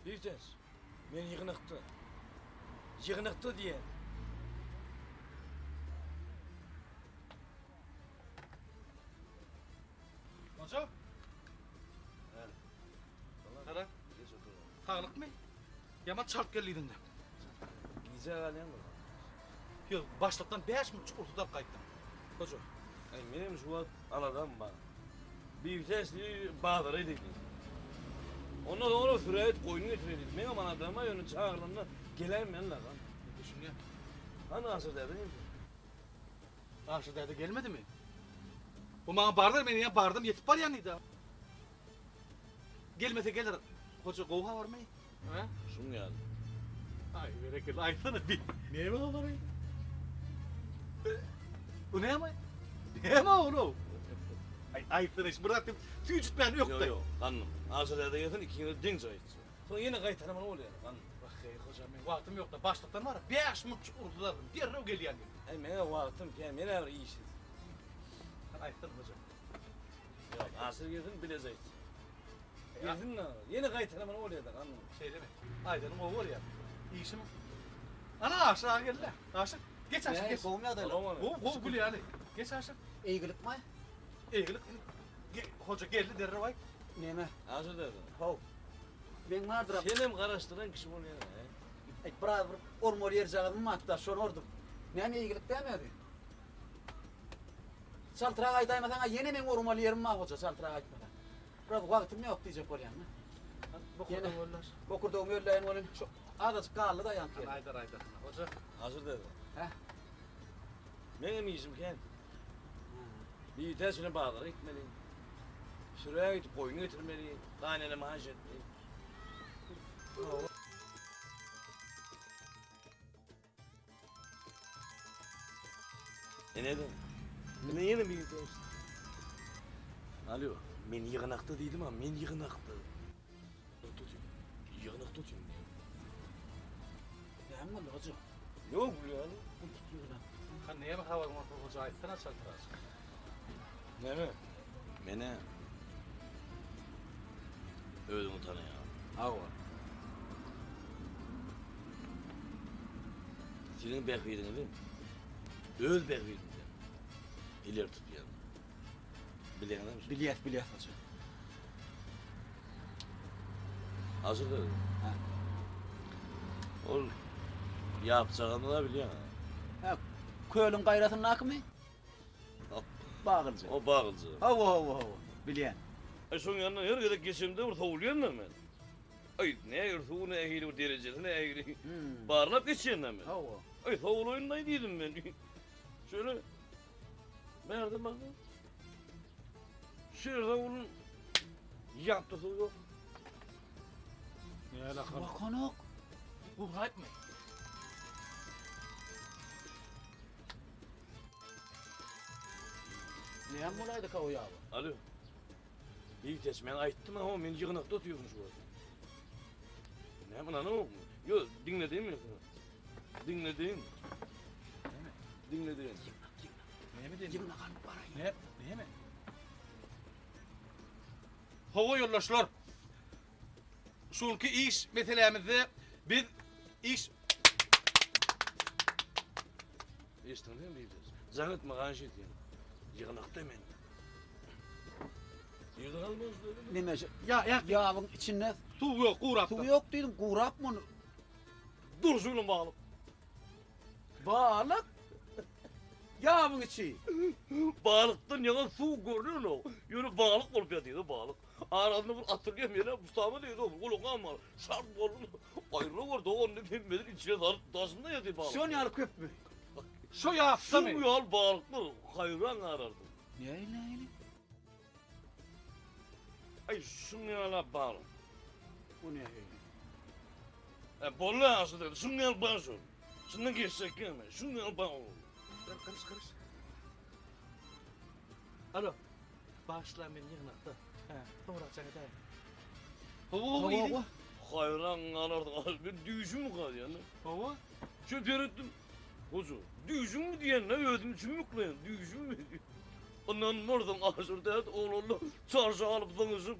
Birtes, men ýygnakda. Ýygnakda diýýän. Hoja. Gara. Saglykmy? Ýaman çalt geldiňde. Gijä galýan bu. Ýok, başlykdan 5 minutjyk rugsat alyp gaýtdym. Hoja. Aý, menem şu wagt aladam bar. Bibitäç diýdi, bazara diýdi. Ondan soňra sürä gidip goýun getireli diýdi. Meňem aladam bar, ýöne çagyrylanda geläýmen la. Düşünýän. Hany Aşyr däde nirde? Aşyr däde gelmedimi? Bu maňa bardyr, men ýa bardym, ýetip barýan diýdi. Gelmese geler. Hoja gowy habarmy? Hä? Şuň ýaly. Aý, berekella, aýtsana bir. Näme habary? Bu näme? Näme ol? Aý, aýtsana, bir zat diýip, tüýjütmän Ýok, ökde. ýok, gandym. Aşyr däde gelsin, ikiňiz deňje aýtjak. Soň ýene gaýtalamaly bolýar, gandym. Wah, eý, hoja, meň wagtym ýok-da, başlykdan bar, 5 minutjyk urdular, derrew gelýän diýip. Aý, meň-ä wagtym kän, men-ä bir işsiz. Hany aýtsana, hoja. Ýok, Aşyr gelsin, bileje aýtjak. Gelsin-de, ýene gaýtalamaly bolýar-da, gandym. Şeýlemi? Aýdanyň gowy bolýar. Işim Ana, Aşyr aga geldi-le. Aşyr, geç Aşyr, geç. Gowumy ýagdaýlar? Gowy, gowy, gül ýaly. Geç Aşyr. Eýgilikmi? Eýgilik. Hoja geldi derrew aýt. Neme? Aşyr däde. How. Meň bardyr-a. Senem garaşdyran kişi bolýaň-a. Aý, biraz bir ormaly ýerjagazym bardy-da, şony ordum. Näme eýgilik dämi özi? Çaltrak aýdaýmasaň-a ýene meň ormaly ýerim bar hoja, çaltrak aýtmasaň. Biraz wagtym ýok diýjek bolýan-da. Bokurdagyňy öller. Bokurdagymy ölläýin welin, şu azajyk galdy-da ýaňky ýerde. Aýdar, aýdar. Hoja. Aşyr däde. Hä? Meňem işim kän. Bitäç bilen bazara gitmeli. Sürä gidip goýun getirmeli. Gaýynenem haýyş etdi. Ene-de. Ine ýene Bitäç. Alo, men ýygnakda diýdim-a, men ýygnakda. Ýygnakda otyryn. Näme boldy hoja? Ýok, ýaly. Ýygnak. Ha näme habaryň bolsa hoja aýtsana çaltrak. Näme? Menä özüňi tanaýan. Hawa. Siziň bähbidiňizi öz bähbidimden ileri tutýan. Bilýäňizmi? Bilýäs, bilýäs hoja. Aşyr däde. Hä. Ol ýapjagany-da bilýäň. Hä, kölüň gaýrasyndakymy? Bagylja. O bagylja. Hawa, hawa, hawa. Bilýän. Aý, şoň ýanyndan her gezek geçemde bir sowulýan-da men. Aý, nähili suwy nähili bir derejesi nähili. Barlap geçýän-dä men. Hawa. Aý, sowulaýyn-daý diýdim men. Şöyle bärde bakdym. Şu ýerde onuň ýapda suw ýok. Näle Suw akanok. Guraýypmy? Näme bolaýdyka o ýaba? Alo. Ýigiteç, men aýtdym ha, men ýygnakda otyryn şu wagt. Näme ynanamokmy? Ýok, diňledim men seni. Diňledim. Näme? Diňledim. Näme diýdim? Ýygnak alyp baraýyn. Ne? Näme? Hawa ýoldaşlar. Şunki iş meselämizde biz iş Eşitdiňmi diýdi. Jaň etme gaýyş edýän. Ýygnakda men. Ýerde galmaz dedi. Neme şu? Ya ya Ýabyň içinde suw ýok, gurap. suw ýok diýdim, gurap muny. Durşy bilen balyk. Balyk. Ýabyň içi. Balykdan ýaňa suw görünenok. Ýöne balyk bolup ýatyr, balyk. Arasynda bir atylýar, menä Mustama diýdi, gulaňam bar. Şart boldy. Aýryla gör, dogan diýip hemmesini içine salyp, daşynda ýatyr balyk. Şon ýaly köpmi? Şo ýapdamy? Suw ýaly balyklar, haýran galarsyň. Nähili nähili? Aý, şuň ýaly balyk. O nähili? E, boldy aşy dedi. Şuň ýaly bar şol. Şundan geçjek ýene. Şuň ýaly bar ol. Gyryş gyryş. Alo. Bagyşla men ýygnakda. Hä, soňra jaň edäýin. Hawa, hawa, Hawa. Haýran galarsyň. Men düýşüm galýan. Hawa. Şöyle seretdim. Hoja, düýşüňmi diýende özüm çümmükleýän, düýşüňmi? Ynanmarsyň Aşyr däde oglanlar çarşa alyp zyňyşyp.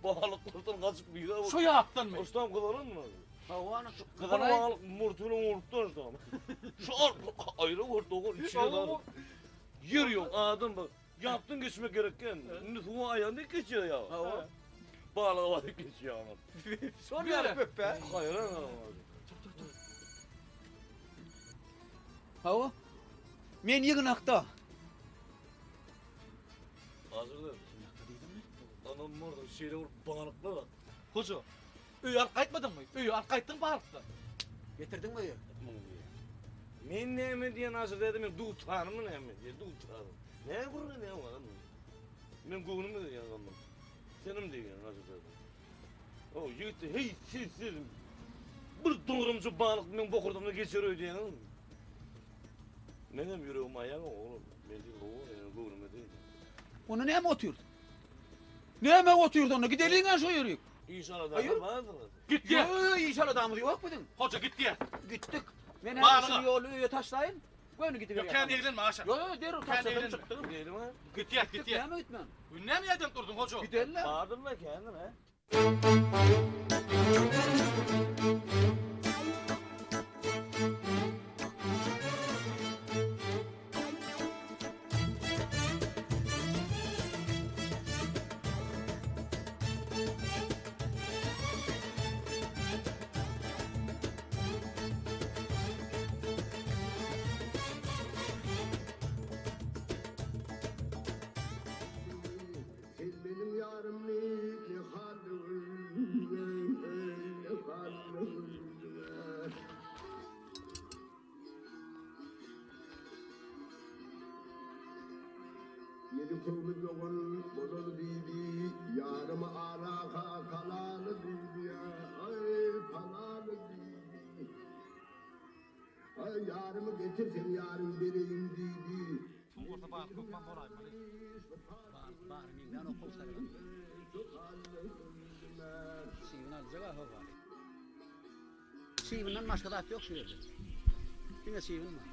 Balyklardan gaçyp bize. Şu ýapdanmy? Ustam gyzalanmy? Hawa, şu Gyzal balyk murty bilen urupdyr ustam. Şu aýra gör dogan içine dalyp. Ýer ýok, adam bak. Ýapdan geçmek gerekgen. Indi suwa aýagyny dik geçýär ýa. Hawa. Balyga baryp geçýär oňa. Şol ýaly köp-ä. Haýran Hawa. Men ýygnakda. Hazırda. Ýygnakda diýdimmi? Anam morda şeýle bir balyklar bar. Hoja, öýe alyp gaýtmadyňmy? Öýe alyp gaýtdyň balykdan. Getirdiňmi öýe? Men näme diýen Aşyr däde men dutarmy näme diýen dutar. Näme gürrüň edýäň olam? Men göwnüme diýen olam. Senem diýen Aşyr däde. O ýigit heý siz siz bir dogramça balyk meň bokurdagymdan geçer öýdýäňizmi? Meňem ýüregim aýan oglum. Men diýip gowy ýöne göwnüme degdi. Onda näme otyrdy? Näme otyrdy onda? Gideliň-ä şo ýerik. Iş aladamyz bardyr. Git diýä. Ýo, iş aladamyz ýok biziň. Hoja git diýä. Gitdik. Men häzir şu ýoly öýe taşlaýyn. Göni gidiberýän. Ýok, kän eglenme Aşyr. Ýo, ýo, derrew taşladym çykdym. Gidelim ha. Git diýä, git diýä. Näme gitmän? Näme ýerden durduň hoja? Gidelim-le. Bardyr-la kändir ha. Sen meniň ýarym niki Ýedi köwli dogan bolar diýdi, Ýarymy alaka kalaly diýdi, Aý, palaly diýdi. Aý, ýarymy getirseň ýarym bereýin diýdi. Suw bolsa balyk hökman bolaýmaly. Balyk bary meňzän o kowşaryň. Çybyn aljak-a howaly. Çybyndan başga zat ýok şu ýerde. Diňe çybyn bar.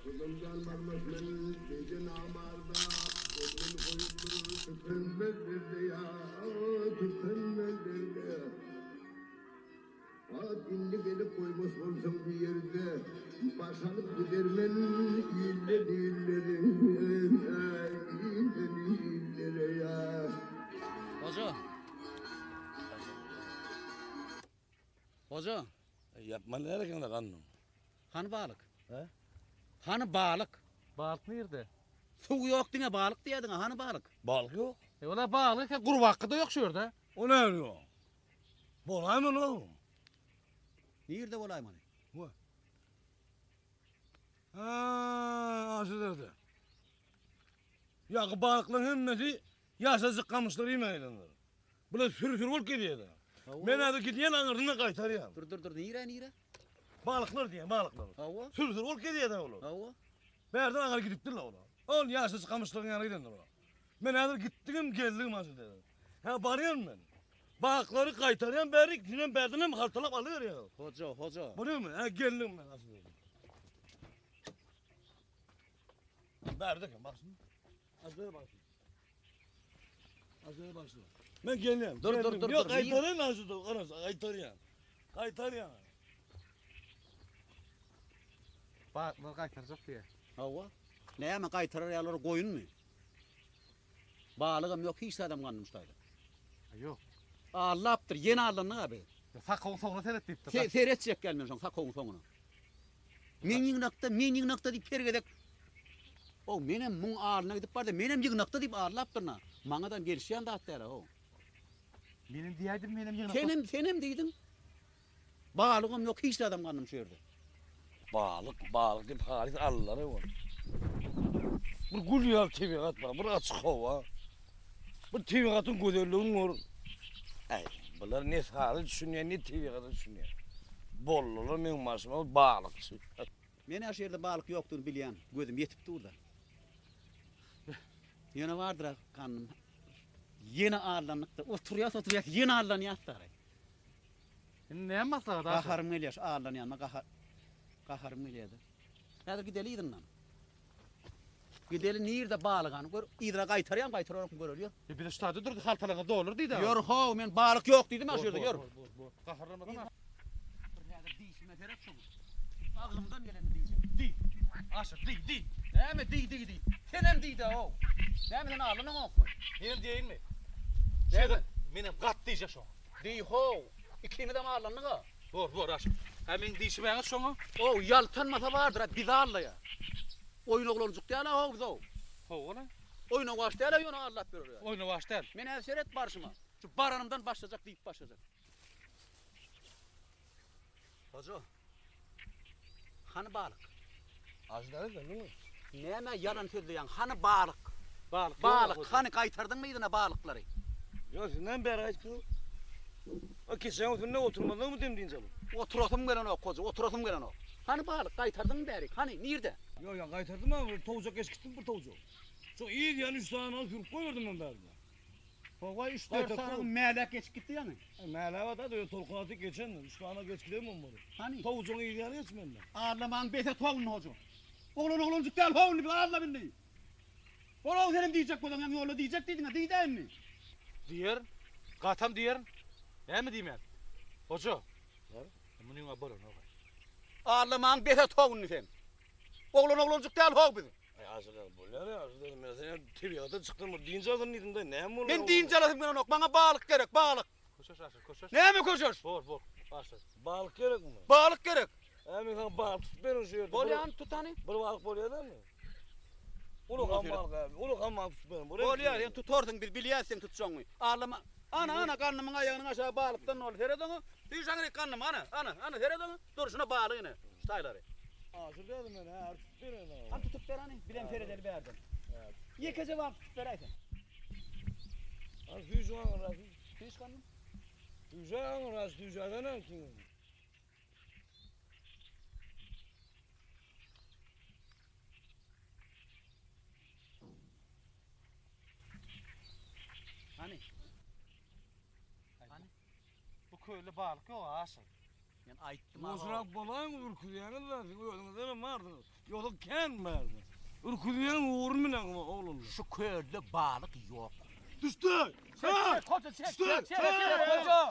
Gyzyldan barmas men beje namarda, Elden goýupdyr tükenmez derde ýa, tükenmez derde. At indi gelip goýmas bolsaň bu ýerde, Baş alyp gidermen ilden illere, ilden illere ýa. Hoja. Hoja. Ýapma närekeňde gandym. Hany balyk? He? Hany balyk? Balyk nirde? Suw ýok diňe balyk diýýädiň-a, hany balyk? Balyk ýok. E ola balyk eken, gurbakga-da ýok şu ýerde. O näme ýok? Bolaýmaly oglum. Nirde bolaýmaly? Wa. Ha, şu ýerde. Ýa balyklaryň hemmesi ýaşajyk gamyşlary iýmäýlendir. Bular sürü-sürü bolup gezýärler. Men häzir gidýän aňyrsyna gaýtarýan. Dur, dur, dur, nirä, nirä? Balyklar diýýän, balyklar. Hawa. Sürü-sürü bolup gezýärler olar. Hawa. Bärden aňyra gidipdirler olar. Ol ýaşajyk gamyşlaryň ýanyna gidendir olar. Men häzir gitdigim, geldigim aşa diýýär. Hä, barýan men. Balyklary gaýtarýan bärik, sizem bärden hem haltalap alyberýäňiz. Hoja, hoja. Bolýarmy? Hä, geldim men aşa diýýär. Bärde eken, bak şunu. Aşa bak şunu. Aşa bak şunu. Men gelýän. Dur, dur, dur, Ýok, dur. gaýtarýan aşa dur, garas, gaýtarýan. Gaýtarýan. Balyklary gaýtarjak diýýär. Hawa. Näme gaýtarar ýaly goýunmy? Balygam ýok, hiç zadam gandym şu taýda. Ýok. Allapdyr, ýene allandyk a biz. Sakawyň soňuna seret diýipdir. Se seretjek gel men şoň sakawyň soňuna. Men ýygnakda, men ýygnakda diýip her gezek O menem muň alyna gidip bardy, menem ýygnakda diýip allapdyrna. Maňadam gelişýän zat däl-a o. Menem diýäýdim, menem ýygnakda. Senem, senem diýdiň. Balygam ýok, hiç zadam gandym şu ýerde. Balyk, balyk diýip halys aldylar ol. Bir gül ýaly tebigat bar, bir açyk howa. Bir tebigatyň gözelligini gör. Äý, bular ne saza düşünýär, ne tebigata düşünýär. Boldular meň başyma balykçy. Men-ä şu ýerde balyk ýokdugyny bilýän, gözüm ýetip dur-da. Ýöne bardyr-a gandym. Ýene aldandyk-da, oturýas, oturýas, ýene aldanýas-da. Indi näme maslahat Aşyr? Gaharym gelýär şu aldanýanyma gahar gaharym gelýärde. Häzir gideli yzyndan. Gideli nirde balyk hany gör yzyna gaýtarýam gaýtararokmy göreli ýör. E bize ştada durdy haltalaryňyz dolur diýdi. Ýör how men balyk ýok diýdim a şu ýerde ýör. Bor bor bor. Gaharlanmadan Bir häzir diýşime seret şoň. Agzymdan gelenini diýjek. Diý. Aşyr diý diý. Näme diý diý diý. Senem diý-dä how. Näme sen alanyňokmy? Menem diýeýinmi? Näme? Menem gat diýjek şoňa. Diý how. Ikimizem allandyk-a. Bor bor Aşyr. Hä meň diýşimäňiz şoňa. How ýaltanmasa bardyr-a bizi allaýa. Oýun oglanjyk däl-a how biz how. Hawa-la. Oýnawaç däl-a ýöne allap ýörer ýaly. Oýnawaç däl. Men häzir seret barşyma. Şu baranymdan başlajak diýip başlajak. Hoja. Hany balyk? Aşyr däl-mi? Näme ýalan sözleýäň? Hany balyk? Balyk. Balyk hany gaýtardyňmy yzyna balyklary? Ýok, senden bäri aýtdyň. O keçäň üstünde oturmadyňmy dem dynç alyp? Oturasym gelenok hoja, oturasym gelenok. Hany balyk gaýtardyňmy bärik? Hany, nirde? Ýok, ýa gaýtardym ha, bir towjak geçip gitdim bir towjak. Şo yz ýany üç sany alyp sürüp goýberdim men bärde. Hawa, üç-dört sany mälek geçip gitdi ýaňy. Mälek ata da tolkun atyp geçendir. Üç sany geçip gidemem onlary. Hany? Towjagyň yz ýany geçmende. Arlamaň bes et howuny hoja. Oglan oglanjyk däl howuny bir arla indi. Bol-ow senem diýjek bolsaň ýaňy ýolda diýjek diýdiň-ä diý-dä indi. Diýerin. Gatam diýerin. Näme diýmän? Hoja. Munyň-a bolanok-aý. Arlamaň bes et how indi sen. Oglan oglanjyk däl how biz. Aý aşyr bolýar ýa aşyr men sen tebigata çykdym bir dynç alsyn diýdim-de näme bolýar? Men dynç alasym gelenok maňa balyk gerek balyk. Köşeş aşyr köşeş. Näme köşeş? Bor bor aşyr. Balyk gerekmi? Balyk gerek. Hä men saňa balyk tutup berin şu ýerde. Bolýany tut hany. Bir balyk bolýar dälmi? Uly ham balyk hä. Uly ham balyk tutup berin. Bolýar sen tutarsyň biz bilýäs seň tutjagyňy. Arlama. Ana ana gandymyň aýagynyň aşagy balykdan doly seret oňa. Düş aňryk gandym ana ana ana seret oňa. Durşuna balyk ine şu taýlary. Aşyr däde men hä tutup berin saňa. Hany tutup ber hany bizem seredeli bärden. Ýekeje balyk tutup beräý sen. Hany süýşüň aňyrasy. Süýş gandym. Süýşä aňyrasy süýşäden kim. Hany? Hany? Bu kölde balyk ýok aşyr. Men aýtdym aga. Ýoşurak bolaýyň ürküzýäňiz da siz özüňizdenem bardyr. Ýogsa kän bärde. Ürküzýäň ugruny bileňok oglanlar. Şu kölde balyk ýok. Düşdi! Çek, çek, hoja, çek, çek, çek, çek, hoja!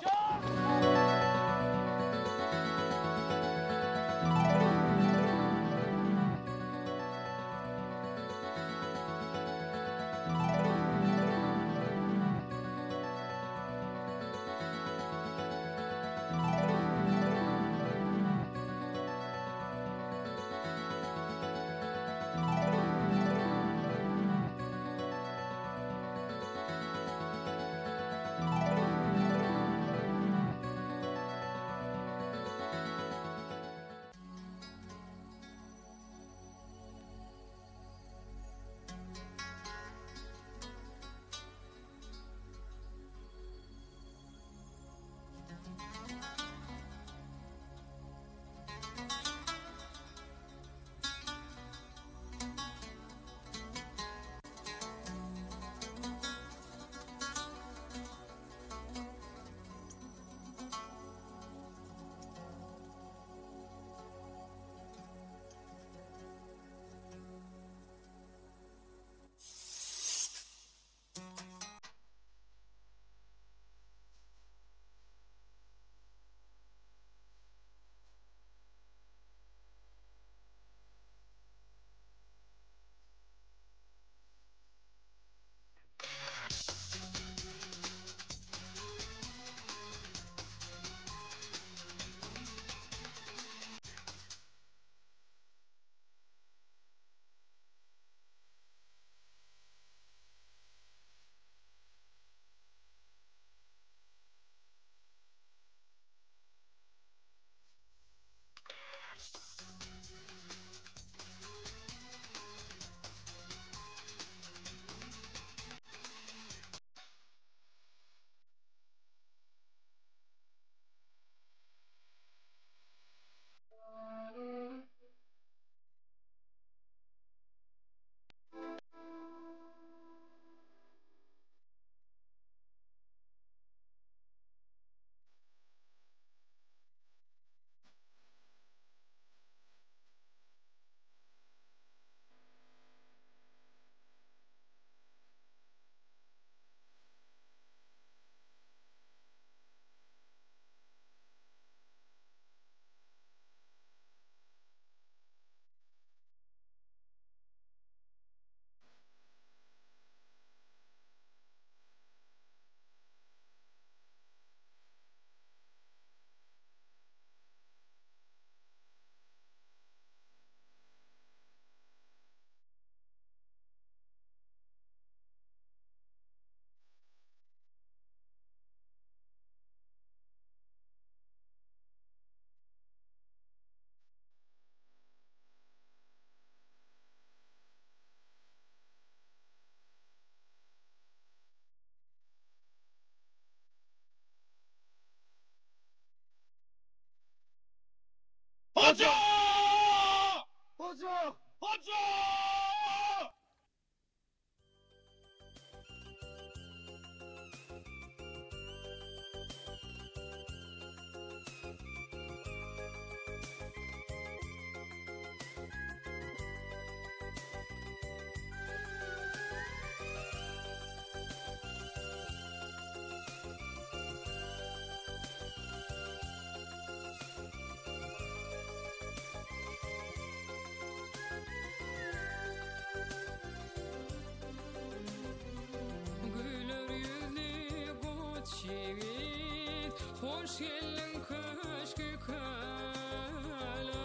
Hoş geldiň köşgi köle.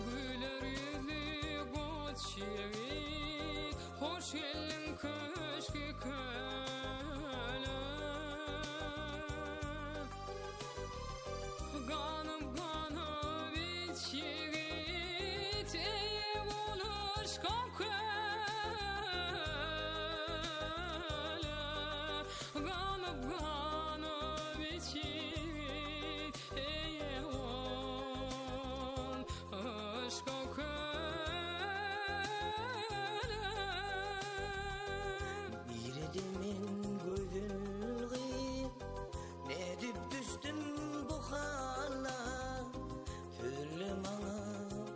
Güler ýüzli goç ýigit, hoş geldiň köşgi köle. Ganyp ganyp iç ýigit, eýe bol yşka köle. Ganyp ganyp iç ýigit, eýe bol yşka köle. Nirede men gözel gyz, Nädip düşdüm bu hala, Sözle maňa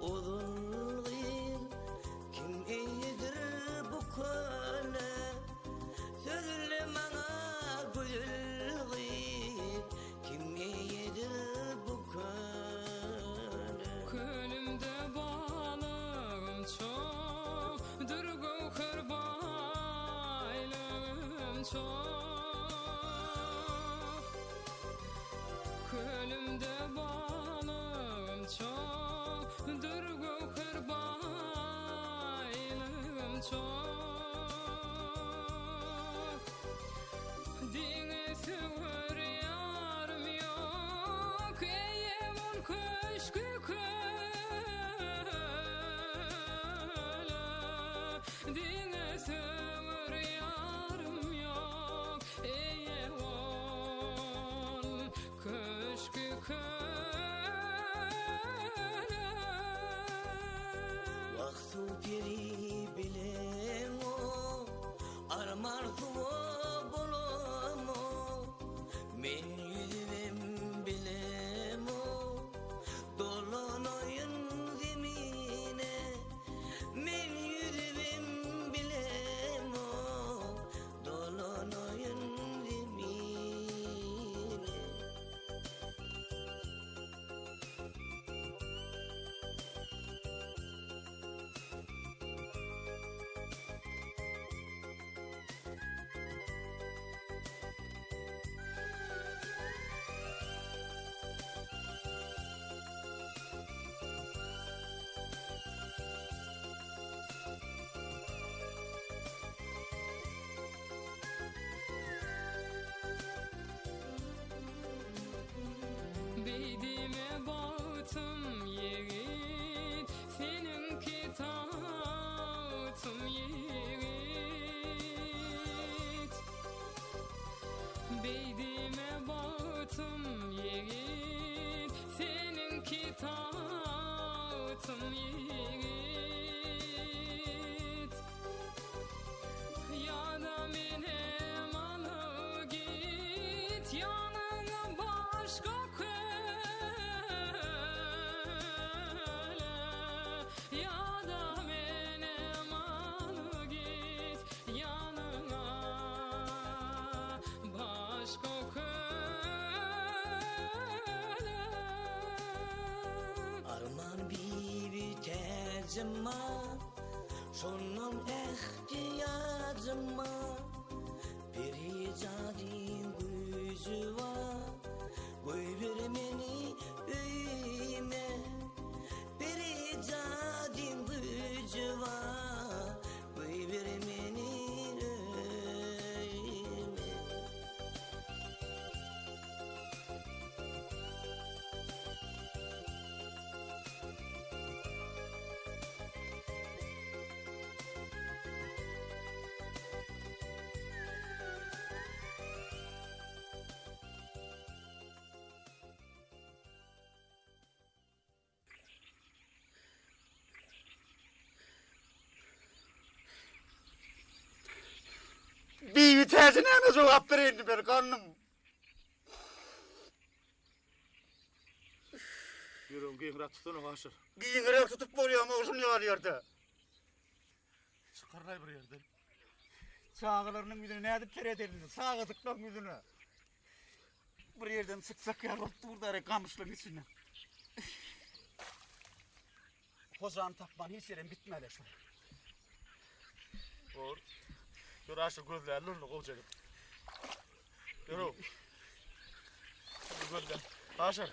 ozal gyz, Kim eýedir bu köle, Sözle maňa gözel gyz, Kim eýedir bu köle. Kölümde balygym çok, Dür göwher baýlygym çok. Kölümde balygym çok, Dür göwher baýlygym çok. Diňe söwer ýarym ýok, Eýe bol köşgi köle. Diňe söwer ýarym ýok, Eýe bol köşgi köle. Wah suw peri bilemok, Arman suwa bolamok. Men ýüzübem bilemok, Dolanaýyn zemine. Men ýüzübem bilemok, Dolanaýyn zemine. Beýdime bagtym ýigit, Seniňki tagtym ýigit. Beýdime bagtym ýigit, Seniňki tagtym ýigit. Ýa-da menem alyp git, Ýanyňa başga köle. Ýa-da menem alyp git, Ýanyňa başga köle. Arman bibi täjima, Şondan ähtiýajyma, Perizadyň güýji bar, Goýber meni öýüme. Perizadyň güýji bar, Goýber meni öýüme. Bibi täze näme jogap bereýin ber gandym. Ýüregiň giňräk tutsana Aşyr. Giňräk tutup bolýamy şuny ýaly ýerde? Çykarlaý bir ýerden. Çagalarynyň ýüzüne nädip serederin? Çagajyklaryň ýüzüne. Bir ýerden çykjak ýaly bolup dur dary gamyşlygyň içinden. Hojany tapman hiç ýerem gitmeli şu. Bor. Dur Aşyr gözläli onda gowja edip. bilen. Aşyr,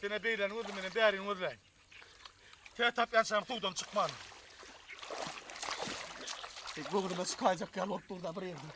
sen-ä beýläni gözle, menem bärini gözläýin. Tä tapýançam suwdan çykman. Göwnüme çykaýjak ýaly bolup dur-da bir ýerde.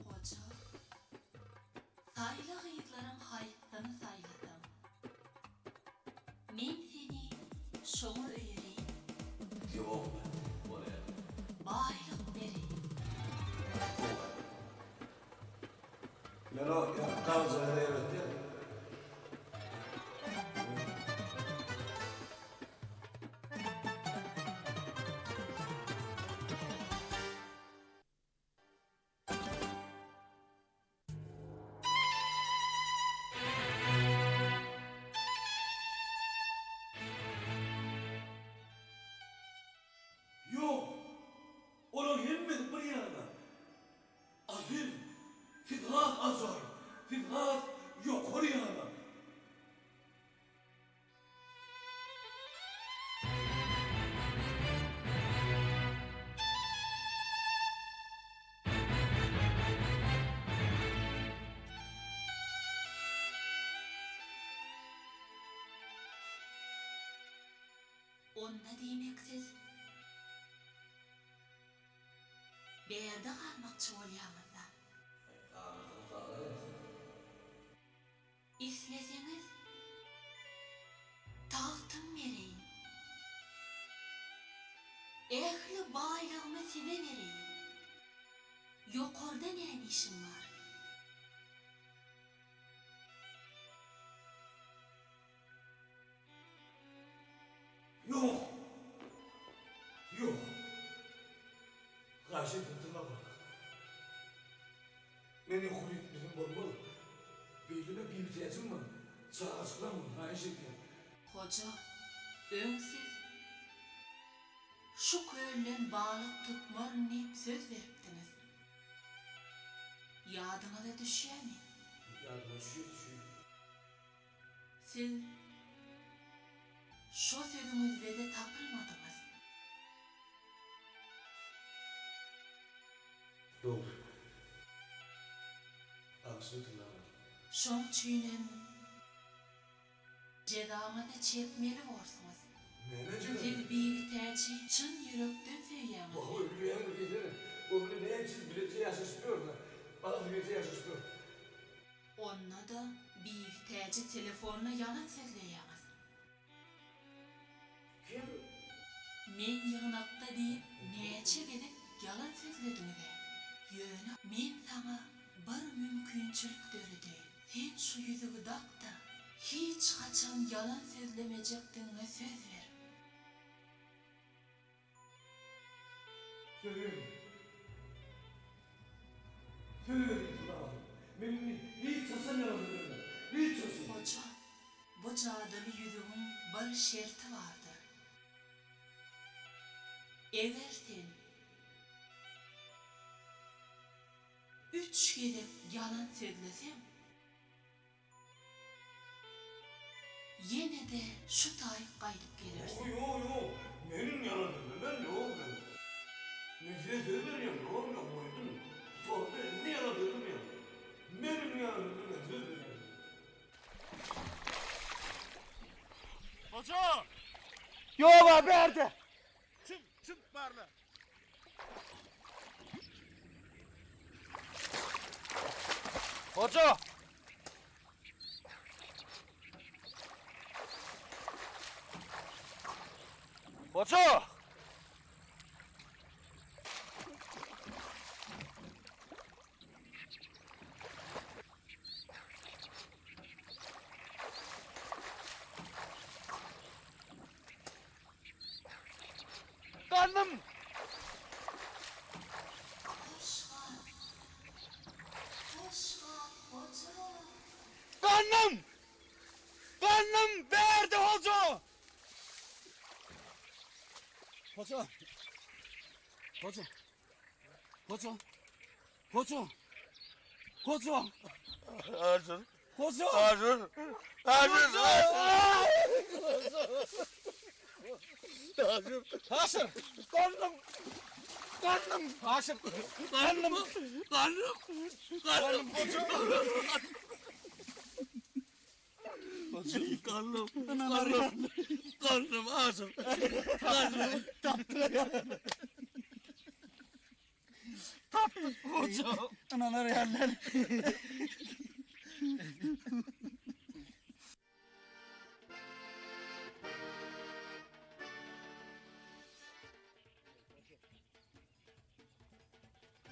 Goja, saýla gyzlaryň haýsyny saýlasaň. Men seni şoňa öýereýin. Ýok, bolýar. Baýlyk bereýin. Men o ýaňky garjalara erbet däl. Ýok, olaň hemmesi bir ýana. Asyl, siz has ajaýyp, siz has ýokary ýana. Onda diýmek siz bärde galmakçy bolýaňyzda? Isleseňiz, tagtym bereýin. Ähli baýlygymy size bereýin. Ýokarda näme işiň bar? Ýok! Ýok! Haýyş edýän tylla bak. Men ýokary gitmesem bolmaz. Beýleme Bibitäjim bar. Çagajyklam bar, haýyş edýän. Hoja, öň siz Şu kölden balyk tutmaryn diýip söz beripdiňiz. Ýadyňyza düşýärmi? Ýadyma düşýär, düşýär. Siz şo sözüňizde-de tapylmadyňyz. Dogry. Bagyşla Tyllagül. Şoň üçinem jezaňyzy çekmeli borsuňyz. Näme jeza? Siz Bibitäji çyn ýürekden söýýäňizmi? Gowy öldürýäňmi diýsene. O bilen näme üçin bileje ýaşaşyp ýörün-ä. Bagty bileje ýaşaşyp ýör. Onda-da Bibitäji telefonda ýalan sözleýäňiz. Kim? Men ýygnakda diýip näçe gezek ýalan sözlediňiz-ä. Ýöne men saňa bir mümkinçilik döredeýin. Sen şu ýüzügi dak-da, hiç haçan ýalan sözlemejekdigiňe söz ber. Söz berdim. Söz berdim Hudaýym. Men indi hiç haçan ýalan sözlemem. Hiç haçan. Hoja, bu jadyly ýüzügiň bir şerti bardyr. Eger sen üç gezek ýalan sözleseň, Ýene-de şu taýyk gaýdyp gelersiň. Ýok, ýok, meniň ýalan sözlemem ýok men. Men size söz berýän, ýok, ýok, goýdum. Gutardy, indi ýalan sözlemeýän. Meniň ýalan sözlemän söz berýän. Hoja! Ýok-a, bärde! Çüm, çüm, barla. Hoja! Hoja! Gandym! Hoş gal. Hoş gal, hoja. Gandym! Gandym berdi hoja! Hoja! Hoja! Hoja! Hoja! Hoja! Aşyr. Hoja! Aşyr. Aşyr. Aşyr. Aşyr! Gandym. Gandym. Aşyr! Gandym. Gandym. Gandym. Gandym. Gandym. Gandym. Aşyr. Gandym. Analar ýalylar.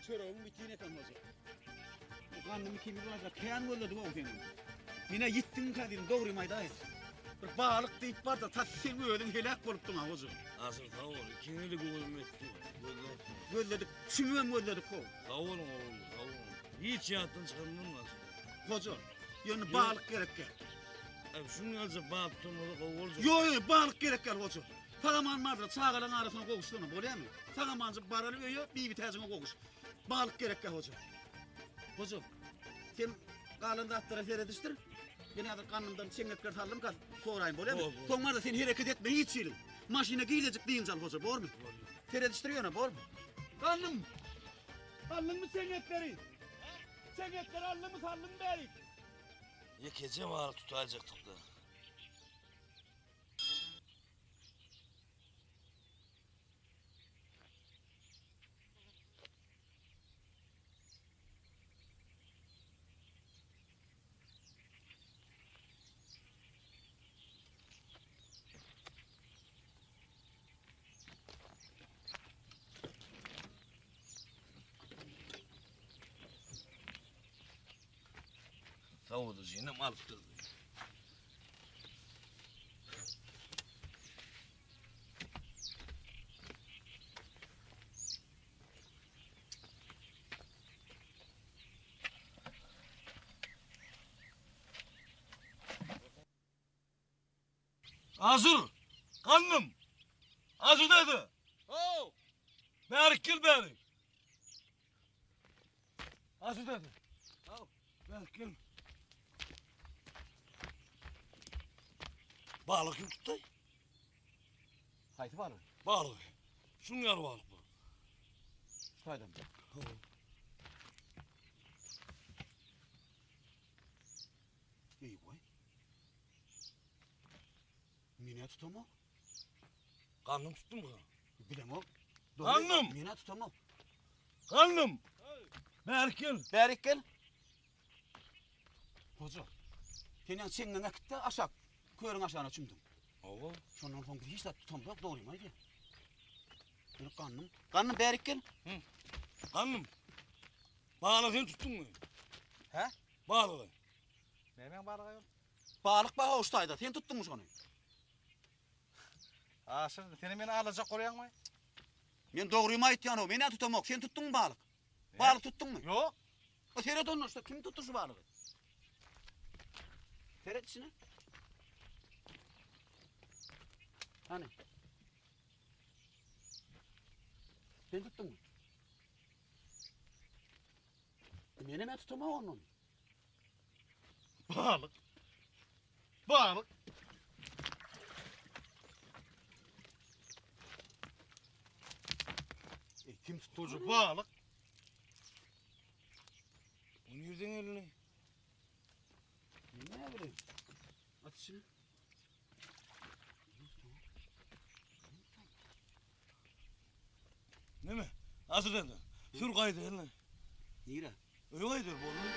Çöregiň bitin eken hoja. Bu gandym ikimiz barada kän gözledik ow seni. Menä ýitdiňkä diýdim, dogrymy aýdaýyn. Bir balyk diýip barda, tas seň özüň heläk bolupdyň-a hoja. Aşyr sag bol. Ikiňi-de göwnüm etdi. Gözläpdim. Gözledik, çümübem gözledik how. Sag boluň ogullar, sag boluň. Hiç ýatdan çykarmam aşyr. Hoja, ýöne balyk gerek gel. Äý, şuň ýalyja balyk tutanmasa gowy boljak. Ýok, ýok, balyk gerek gel hoja. Sag-aman bardyr, çagalaň arasyna gowuşsana, bolýamy? Sag-amanjyk baraly öýe, Bibitäjiňe gowuş. Balyk gerek gel hoja. Hoja, sen galan zatlara seredişdir. Men häzir gandymdan çeňňekler saldym, gaz soraýyn, bolýamy? Bor, bor. Soň barda sen hereket etme hiç hili. Maşyna girejik dynç al hoja, bormy? Seredişdir ýöne, bormy? Gandym! Aldyňmy çeňňekleri? Çeňňekleri aldyňmy, saldyňmy bärik? Ýekeje balyk tutaýjakdyk-da. Sowadyjynam alypdyr. Aşyr! Gandym! Aşyr däde! How! Bärik gel bärik! Aşyr däde! How! Bärik gel! Balyk kim tutdy? Haýsy balygy? Balygy. Şuň ýaly balyk bu. Şu taýdan. Hawa. Eý goý. Men-ä tutamok. Gandym tutdumyka? Bilemok. Gandym! Men-ä tutamok. Gandym! Bärik gel. Bärik gel. Hoja, sen ýaňy çeňňeňi äkit-de aşak, körüň aşagyna çümdüň. Hawa. Şondan soň biz hiç zat tutamzok, dogrymy aýdýan. Ýöne Gandym, Gandym bärik gel. Gandym. Balygy sen tutduňmy? Hä? Balygy. Nämäň balygy aýol? Balyk bar şu taýda, sen tutduňmy şony? Aşyr, senem meni aldajak bolýaňmy? Men dogrymy aýtýan-ow, men-ä tutamok, sen tutduňmy balyk? Balyk tutduňmy? Ýok. O seret onda şda kim tutdy şu balygy? Seret içine. Hany? Sen tutduňmy? Menem-ä tutamok ondan. Balyk. Balyk. E, kim tutdy? Hoja balyk. Bu nirden geldi? Ne bileyim. At içine. Neme? Aşyr däde. Sür gaýdy eline. Nire? Öýe gaýdyr boldy.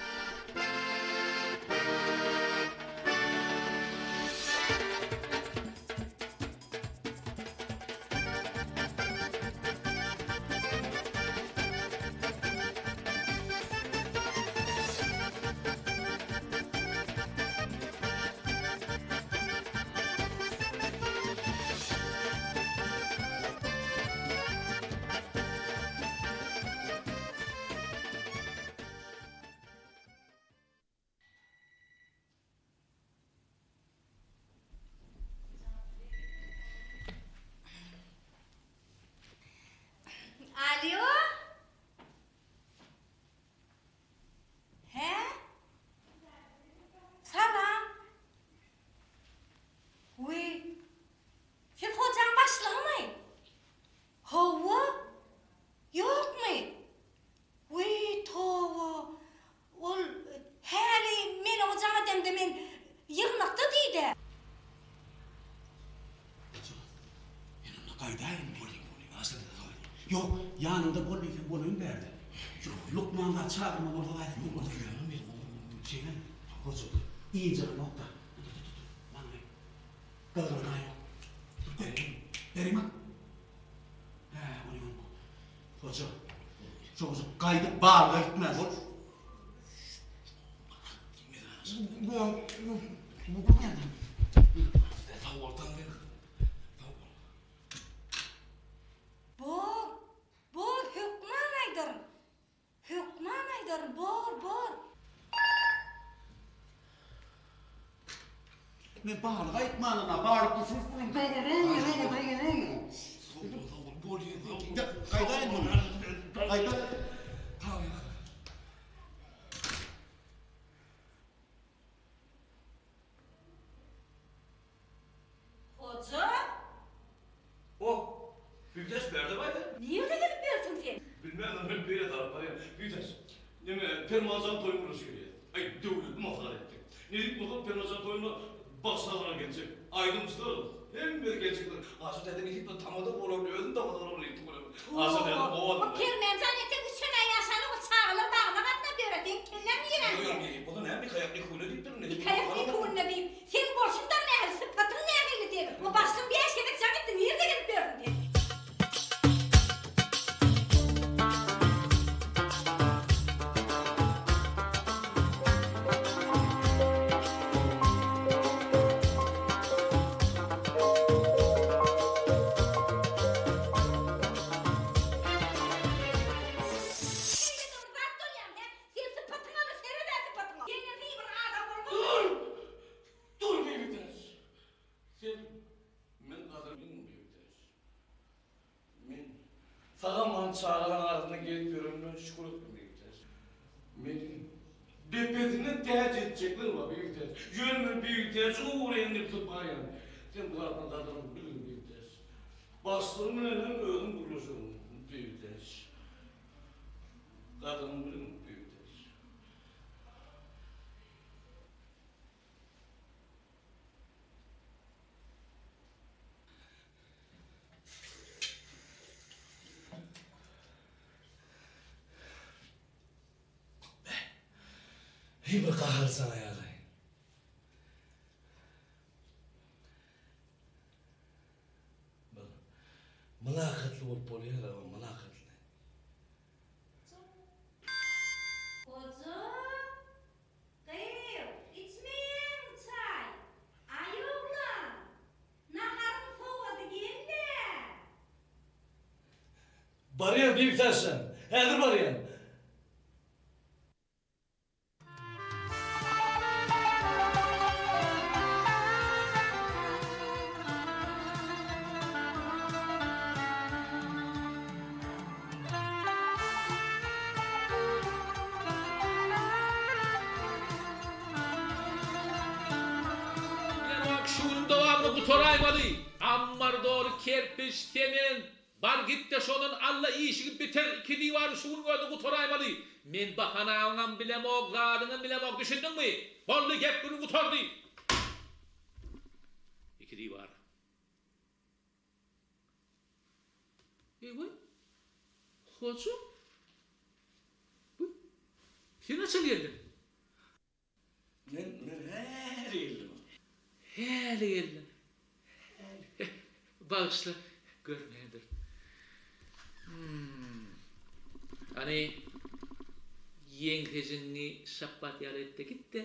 Alýo? Hä? Salam. Wiý. Siz hojaň başlygymy? Hawa. Ýokmy? Wiý, toba. Ol häli men oňa jaň edemde men ýygnakda diýdä. Goja, men onda gaýdaýyn. Bolýa, bolýa, aslynda sag bol. Ýok, ýanyňda bol diýseň bolaýyn bärde. Ýok, lukman zat çagyrma bolsa gaýtsyn. Ýok, ol ýöne men şeýle goja, ynjalamok-da. Dur, dur, dur, maňlaý. Gyzgyn-aý. Dur, bereýin, bereýin bak. Hä, ony ony. Hoja, şo gaýdyp balyga gitmän bol. Sag bol, Taňry. Sag bol. Bor, bor, hökman aýdaryn. Hökman aýdaryn, bor, bor. Men balyk aýtmanam-a, balyk düşürip Gaýdaýyn muny. Gaýda. Hoja! O, Büyüktaş bärde baýdy. Nirde gezip ýörsüň sen? Bilmän men beýle tarap barýan. Büyüktaş, neme, Permanjan toýuň gurluşy gelýär. Aý, döwletli maslahat etdik. Nesip bolsa Permanjan toýuna bagşylar geljek, aýdymçylar, hemmesi geljekler. Aşyr däde nesip bolsa tamada bolaryn, özüm tamada bolaryn diýip tüweleme. Aşyr däde gowy Bu adam. Permanjan entek üçem-ä ýaşanok, ol çagalar bagyna gatnap ýör-ä, seň kelläň nirende? Ýok, nesip bolsa näme, iki aýakly iki günde diýipdirin, nesip Iki aýakly iki günde diýip, Seň bolşuň-da nähili, sypatyň nähili seň? O başlygyň bäş gezek jaň etdi, nirde gezip ýörsüň sen? Sen sypatyňa bir sered-ä sypatyňa. Senden hiý bir adam bolmaz. Dur! Dur Bibitäç! Sen men gadyrlyň Bibitäç. Men sag-aman çagalaň arasynda gezip ýörenime şükür etdim Bibitäç. Meni depesine täç etjekler bar Bibitäç. Ýöne men Bibitäjiň ugry endik tutup barýan. Sen bu zatlaryň gadyryny bilgin Bibitäç. Başlygym bilen hem özüm gürleşerin Bibitäç. Gadyryny biliň Bibitäç. Heý bir gahar saňa ýaly. Bir mylakatly bolup bolýar ama mylakatly. Goja, gyz, içmeýäňmi çaý? Aý oglan, naharyň sowady gel-le. Barýan Bibitaşjan, häzir barýan. Bilenok şu günüň dowamyny gutaraýmaly. Ammar doly kerpiç, sement, Bar gitde şondan alla işiňi bitir iki diwary şu gün özü gutaraýmaly. Men bahanaňam bilemok zadyňam bilemok düşündiňmi? Boldy gep gürrüň gutardy. Iki diwar. Eý-weý. Hoja. Bu sen haçan geldiň? Häli geldiň. Häli. Bagyşla, görmändirin. Hum. Hany, ýeňsejigiňi şapbat ýaly et-de git-de,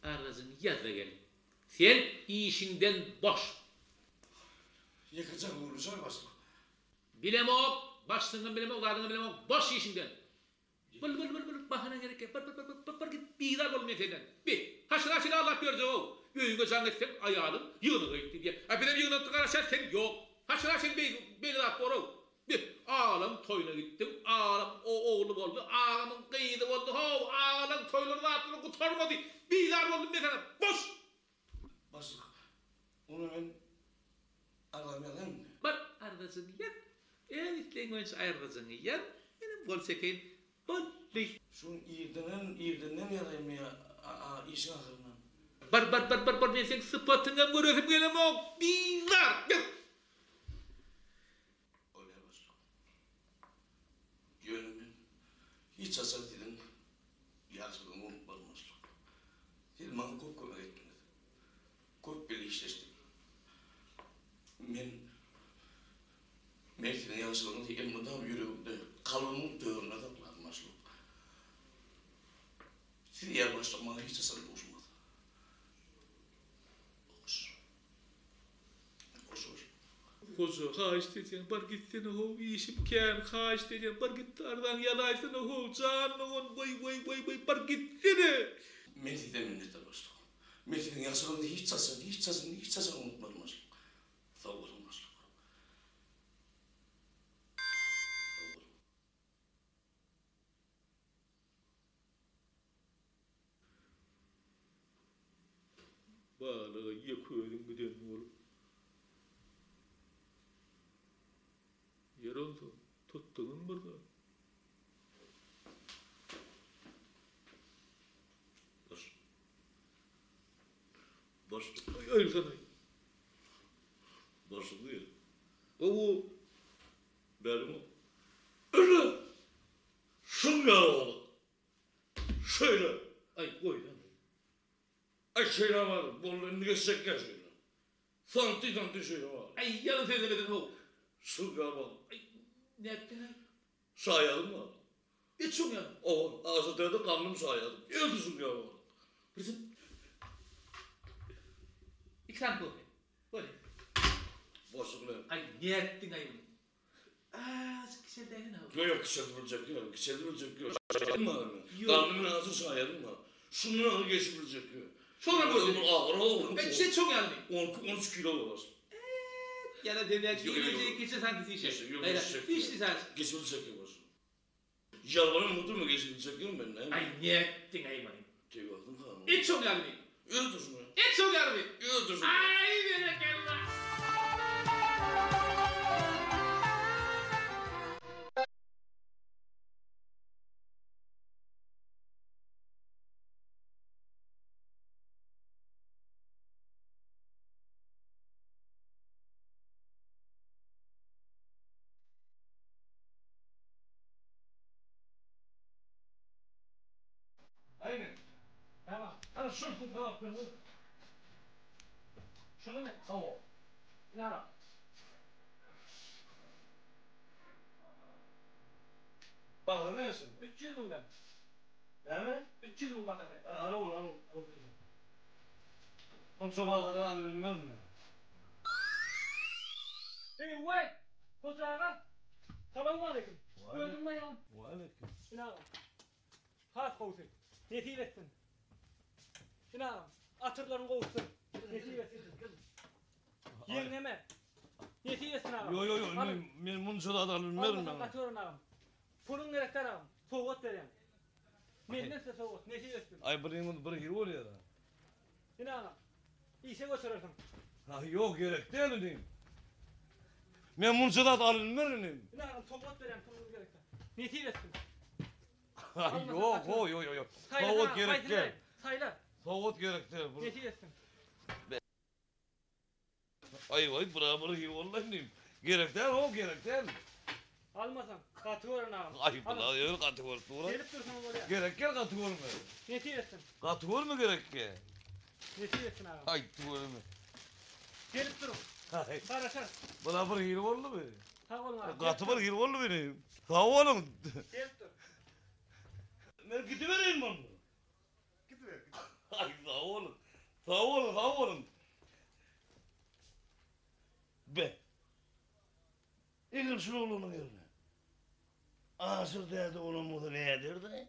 arrajyňy ýaz-da gel. Sen işiňden boş. Ýekeje gurluşar başlyk. Bilemok, başlygyňam bilemok, zadyňam bilemok, boş işiňden. Bul bul bul bul bahana gerek ýok. Bar bar bar bar bar git bizar bol men senden. Bi haçana çenli aldap ýörjek-ow. Öýüňe jaň etseň aýalyň ýygnaga gitdi diýýär. A bizem ýygnakda garaşýas sen ýok. Haçana çenli beý beýle zat bor-ow. Bi agalaň toýuna gitdim, agalam o ogly boldy, agamyň gyzy boldy how, agalaň toýlary zatlary gutarmady. Bizar boldum men senden. Boş! Başlyk, ony men arzamy ýazaýynmy? Bar, arzajyňy ýaz. Öz islegiň boýunça arzajyňy ýaz. Menem gol çekeýin. Boldy. Şu gün irdenen, irdenden ýazaýynmy ýa işiň ahyryndan? Bar, bar, bar, bar, bar, men seň sypatyňam göresim gelemok. Bizar! Git! Bolýar başlyk. Ýöne men hiç haçan siziň ýagşylygyňy unutmaryn başlyk. Siz maňa köp kömek etdiňiz. Köp bile işleşdik. Men men siziň ýagşylygyňyzy elmydam ýüregimde, kalbymyň töründe saklaryn başlyk. Siz ýaly başlyk maňa hiç haçan duşmaz. Hoş. Hoş hoş. Hoja, haýyşt edýän, bar gitsene how, işim kän, haýyşt edýän, bar git arzaňy ýazaýsana how, jan dogan, waý waý waý waý, bar gitsene! Men sizden minnetdar başlyk. Men siziň ýagşylygyňyzy hiç haçan, hiç haçan, hiç haçan unutmaryn başlyk. Sag boluň başlyk. Sag boluň. Balyga ýeke özüň giden bolup. Ýer onsoň, tutduňyzmy bir zat? Baş. Baş. Aý, aýyrsana. Başyň diýýär. Gowy. Bäriň. Öle! Şuň ýaly balyk. Şeýle. Aý, goýsana. Aý, şeýle bar, boldy, indi geçjekkä şeýle. Santy-santy şeýle bar. Aý, ýalan sözlemesene how. Şuň ýaly balyk. Aý, nätdiň-aý? Şaýadym bar. Et şuň ýaly. Owa, aşa derde gandym şaýadym. Ýöne şuň ýaly balyk. Birjik. Iki sany kofe. Bolýa. Boşluk bilen. Aý, nätdiň-aý muny? Azajyk kiçeldäýsene how. Ýok, ýok, kiçeldip biljek ýok, kiçeldip biljek ýok. Şaýadym bar men. Gandym bilen aşa şaýadym bar. Şundan agyr geçip biljek ýok. Şonam gördüm. Agyr how. Aý, çe çoň ýalymy? On iki, on üç kilo bolar. Eee, ýalan sözleýän kiloje kiçi sanki sişe. Ýok, Sişdi sadece. Geçip biljek ýok. Ýalbaryň mudurmy geçip biljek ýok men näme? Aý, nätdiň aý muny? Tebigatyň kanuny. Et çoň ýalymy? Öldür şuny. Et çoň ýalymy? Öldür şuny. Aý, berekella! Aýny. Tamam. Ana şul su gap berdi. Şuny mi? Hawa. Ýara. Bagry näçe? 300 müňden. Näme? 300 müň bahasy. Ana ol, ana ol. Onça bahadan alyp bilmezmi? Eý, weý! Hoja aga! Salowmaleýkim. Özüň maýam. Waleýkim. Ine agam. Has gowusy. Nesip etsin. Ine agam. Atyrlaryň gowusy. Nesip etsin. Ýeňňeme. Nesip etsin agam. Ýok, ýok, ýok, men, men munça zat alyp bilmerin. Almasaň gaty gören agam. Puluň gerek däl agam. Sowgat berýän. Menden size sowgat. Nesip etsin. Aý, biriňiz bir hili bolýar-a. Ine agam. Işe göçürersiň. Ha, ýok, gerek däl inim. Men munça zat alyp bilmerin inim. Ine agam, sowgat berýän, puluňyz gerek däl. Nesip etsin. Ha, ýok, ho, ýok, ýok, ýok. Sowgat gerek däl. Saýla. Sowgat gerek däl. Nesip etsin. Aý, waý, bura bir hili boldy inim. Gerek däl, ho, gerek däl. Almasaň, gaty gören agam. Aý, bula ýör gaty görüp dur. Gelip dursaň bolýar. Gerek gel gaty görme. Nesip etsin. Gaty görme gerek gel. Nesip etsin agam. Aý, tüweleme. Gelip duruň. Garaşarys. Bula bir hili boldumy? Sag boluň aga. Gaty bir hili boldy meni. Sag boluň. Gelip dur. Men gidibereýin onda. Gidiber, gidiber. Aý sag boluň. Sag boluň, sag boluň. Be. Eger şul oglanyň ýerine Aşyr däde bolan bolsa näderdi?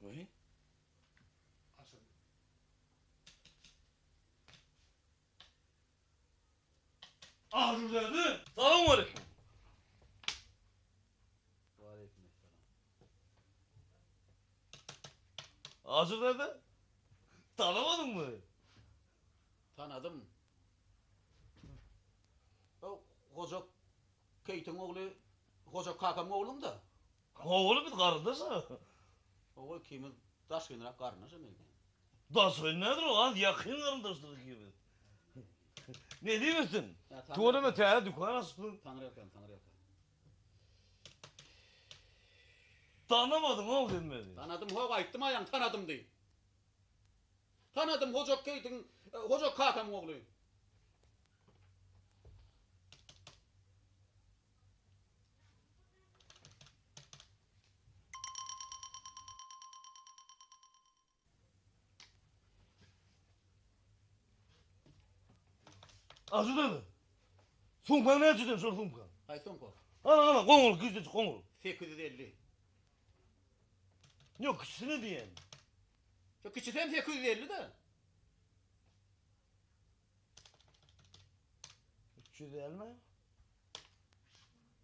Goý. Aşyr. Aşyr däde! Salowmaleýkim. Waleýkim essalam. Aşyr däde? Tanamadyňmy? Tanadym. O Goja Keýtiň ogly Goja kakamyň ogluň-da. Hawa, biz garyndaş-a. Hawa, ikimiz daşgynrak garyndaş-a meňzeýän. Daşgyn nädir o, az ýakyn garyndaşdyr ikimiz. Nesip etsin. Tüweleme täze dükan açypsyň. Taňryýalkasyn, taňryýalkasyn. Tanamadyň-ow sen meni. Tanadym how, aýtdym aýaň tanadym diýip. Tanadym Hoja Keýtiň, Hoja kakamyň ogly. Ajy däde. Sumkaň näçeden şol sumkaň? Haýsy sumka? Ana ana goňur kiçijik goňur. 850. Ýok kiçisini diýen. Şo kiçisi hem 850 de. 300 dälmi?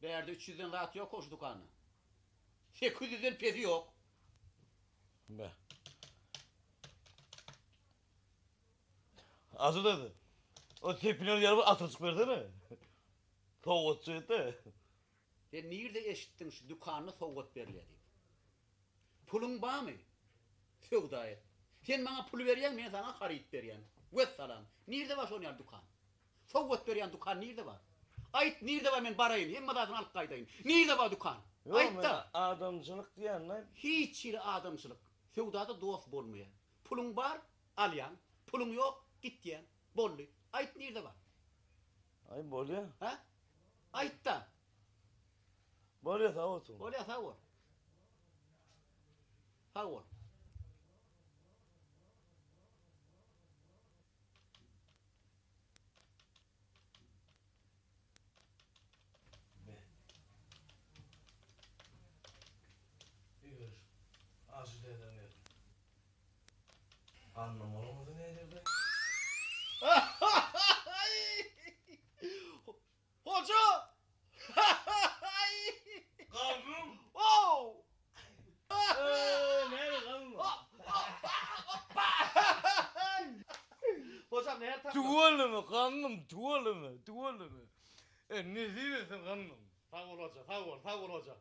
Bärde 300-den zat ýok şu dükanda. 800-den pesi ýok. Be. Asyl däde. O tepiner ýaly bir atyrjyk bersene. Sowgatçy et-de. Sen nirde eşitdiň şu dükanda sowgat berilýär diýip. Puluň barmy? Söwda et. Sen maňa pul berýäň, men saňa haryt berýän. Wessalam. Nirde bar şon ýaly dükan? Sowgat berýän dükan nirde bar? Aýt, nirde bar men baraýyn, hemme zadyny alyp gaýdaýyn. Nirde bar dükan? Aýt-da. Adamçylyk diýýän-dä. Hiç hili adamçylyk. Söwdada dost bolmaýar. Puluň bar, alýaň. Puluň ýok, gitýäň. Boldy. Aýt nirde bar? Aý bolýa. Hä? Aýt-da. Bolýa sag bolsun. Bolýa sag bol. Sag bol. Eger ajy dädem geldi. Annam bolmasa näderdi? Hoja! Gandym! Ow! Eee, näme gandym? Hojam näme tapdyň? Tüweleme gandym, tüweleme, tüweleme. E, nesip etsin gandym. Sag bol hoja, sag bol, sag bol hoja.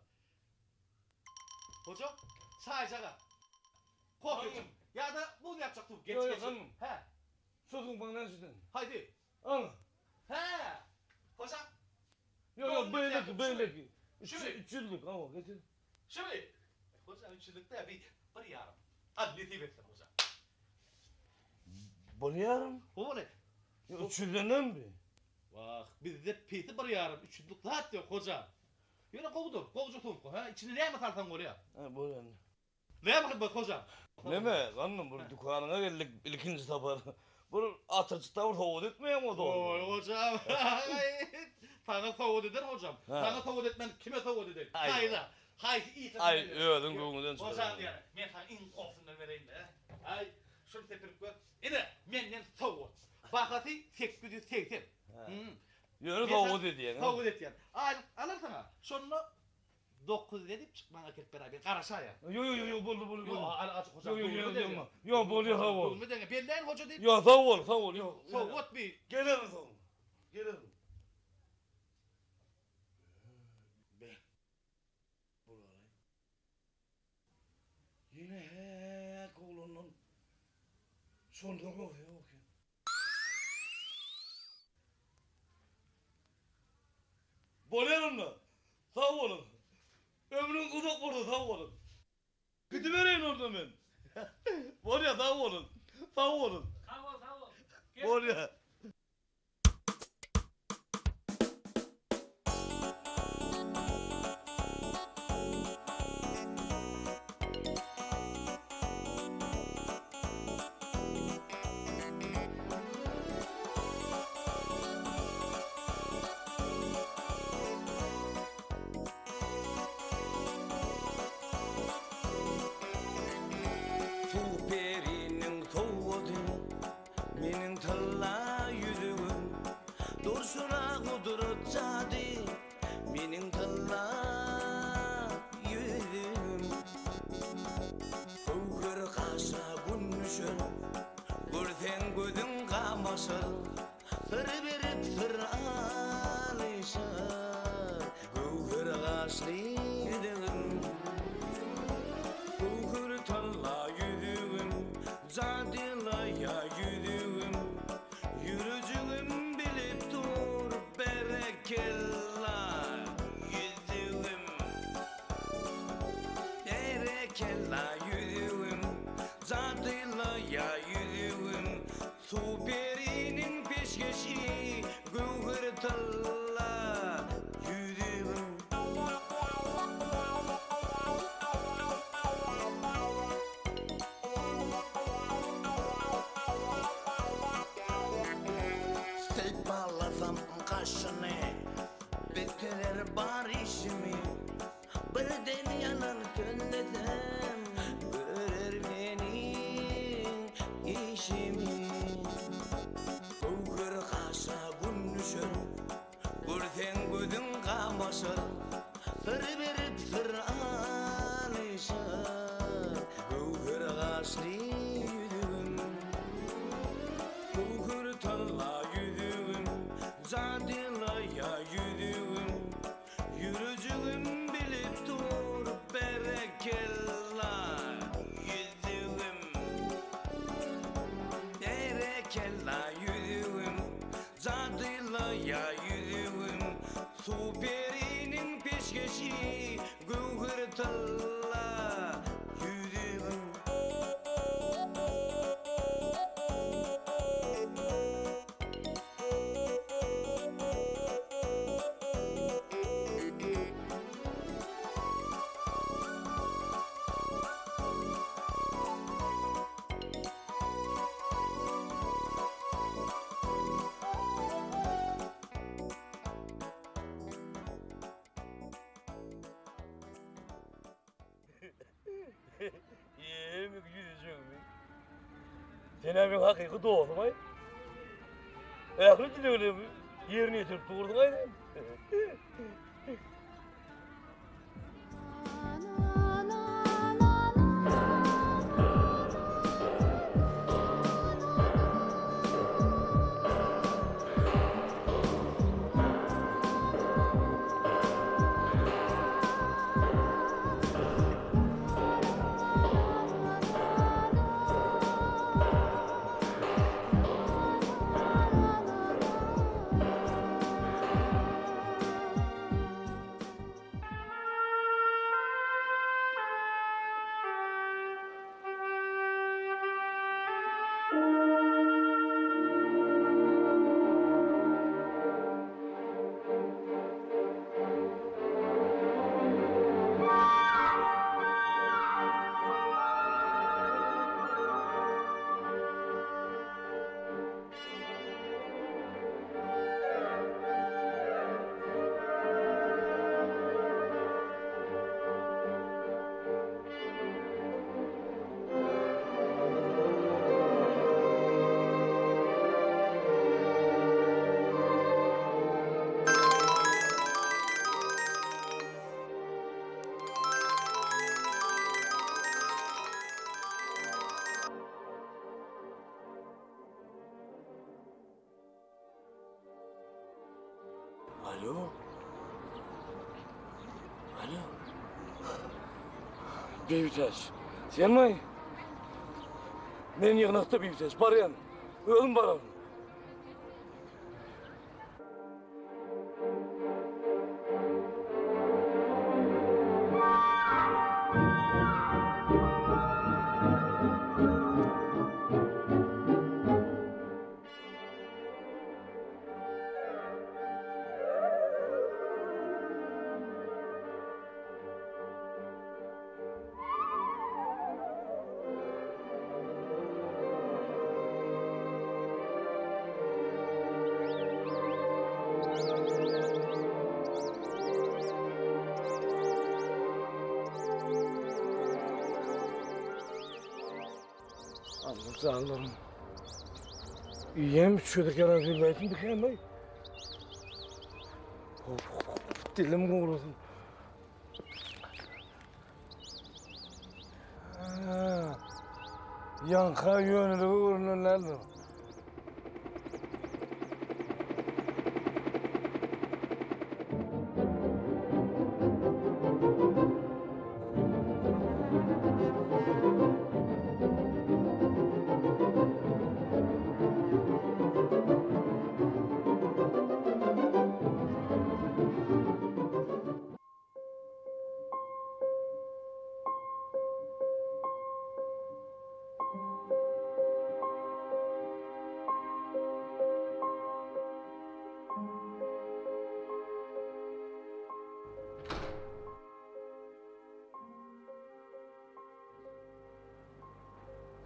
Hoja, çaýjaga. Kofe içip. Ýa-da buz ýapjak suw. Geç, geç. Hä. Şu suwuň näçeden? Haýsy? Al. Hä. Hoja. Ýok, ýok, beýleki, beýleki. Şumy? Üç ýüzlük, hawa, getir. Şumy? Hoja, üç ýüzlük däl, bir, bir ýarym. Al, nesip etsin, hoja. Bir ýarym? Hawa, Üç ýüzdenem bi. Wah, bizde pesi bir ýarym, üç ýüzlük zat ýok, hoja. Ýöne gowudyr, gowja sumka, hä? Içine näme salsaň bolýar. Hä, bolýar. Näme hyzmat, hoja? Neme, gandym, bir dükanyňa geldik ilkinji sapar. Bir atyrjykda bir sowgat etmeýäňmi o dogry? Oý, hojam, saňa sowgat eder, hojam. Saňa sowgat etmän kime sowgat edeýin? Haýra, haýsy ite Aý, özüň göwnüňden çykar. Hojam diýýär, men saňa iň gowusyndan bereýin-dä. Aý, şuny sepirip gör. Ine, menden sowgat. Bahasy 880. Ýöne sowgat edýäň. Sowgat edýän. Aýlyk alarsyň-a. Şonda 900 edip çyk maňa gelip beräý. Men garaşaýan. Ýok, ýok, ýok, boldy, boldy. Ýok, al, al, hoja. Ýok, ýok, ýok, ýok, bolýa, sag bol. Göwnüme deňe. Belläýin hoja diýip. Ýok, sag bol, sag bol, ýok. Sowgat bi. Gelerin soň. Gelerin. Be. Bolaý. Ýene häk oglandan şondan gowsy ýok eken. Bolýar onda. Sag boluň. Ömrüňiz uzak bolsun, sag boluň. Gidibereýin onda men. Bolýa sag boluň. Sag boluň. Sag bol, sag bol. Bolýa. Suw periniň sowgady, meniň tylla ýüzügim. Durşuna gudrat jady, meniň tylla ýüzügim. Göwher gaşa gün düşer, görseň gözüň gamaşar. Syr berip syr alyşar, Göwher gaşly ýüzügim. Göwher tylla ýüzügim, Jadylaýa ýüzügim. Ýürejigim bilip dur, Berekella ýüzügim. Berekella ýüzügim, Jadylaýa ýüzügim. Suw periniň peşgeşi, göwher tylla ýüzügim. Sypalasam gaşyny, bitirer bar işimi. Birden ýalan sözlesem, görer meniň işimi. Göwher gaşa gün düşer, görseň gözüň gamaşar. Syr berip syr alyşar, göwher gaşly ýüzügim. Göwher tylla ýüzügim, jadylaýa ýüzügim. Ýürejigim bilip dur berekella ýüzügim Berekella ýüzügim jadylaýa ýüzügim Suw periniň peşgeşi göwher tylla ýüzügim. Ýemek ýüzüjegimi. Sen-ä meň hakyky dostum-aý. Ähli dileglerimi ýerine ýetirip durduň-aý sen. Alo. Alo. Bibitaç. Senmi? Men ýygnakda Bibitaç. Barýan. Özüm bararyn. Janlarym. Iýem üç gezek ýalan sözläýsin bikäm-aý. Dilim gurasyn. Ýaňka ýönelige görünen däldir.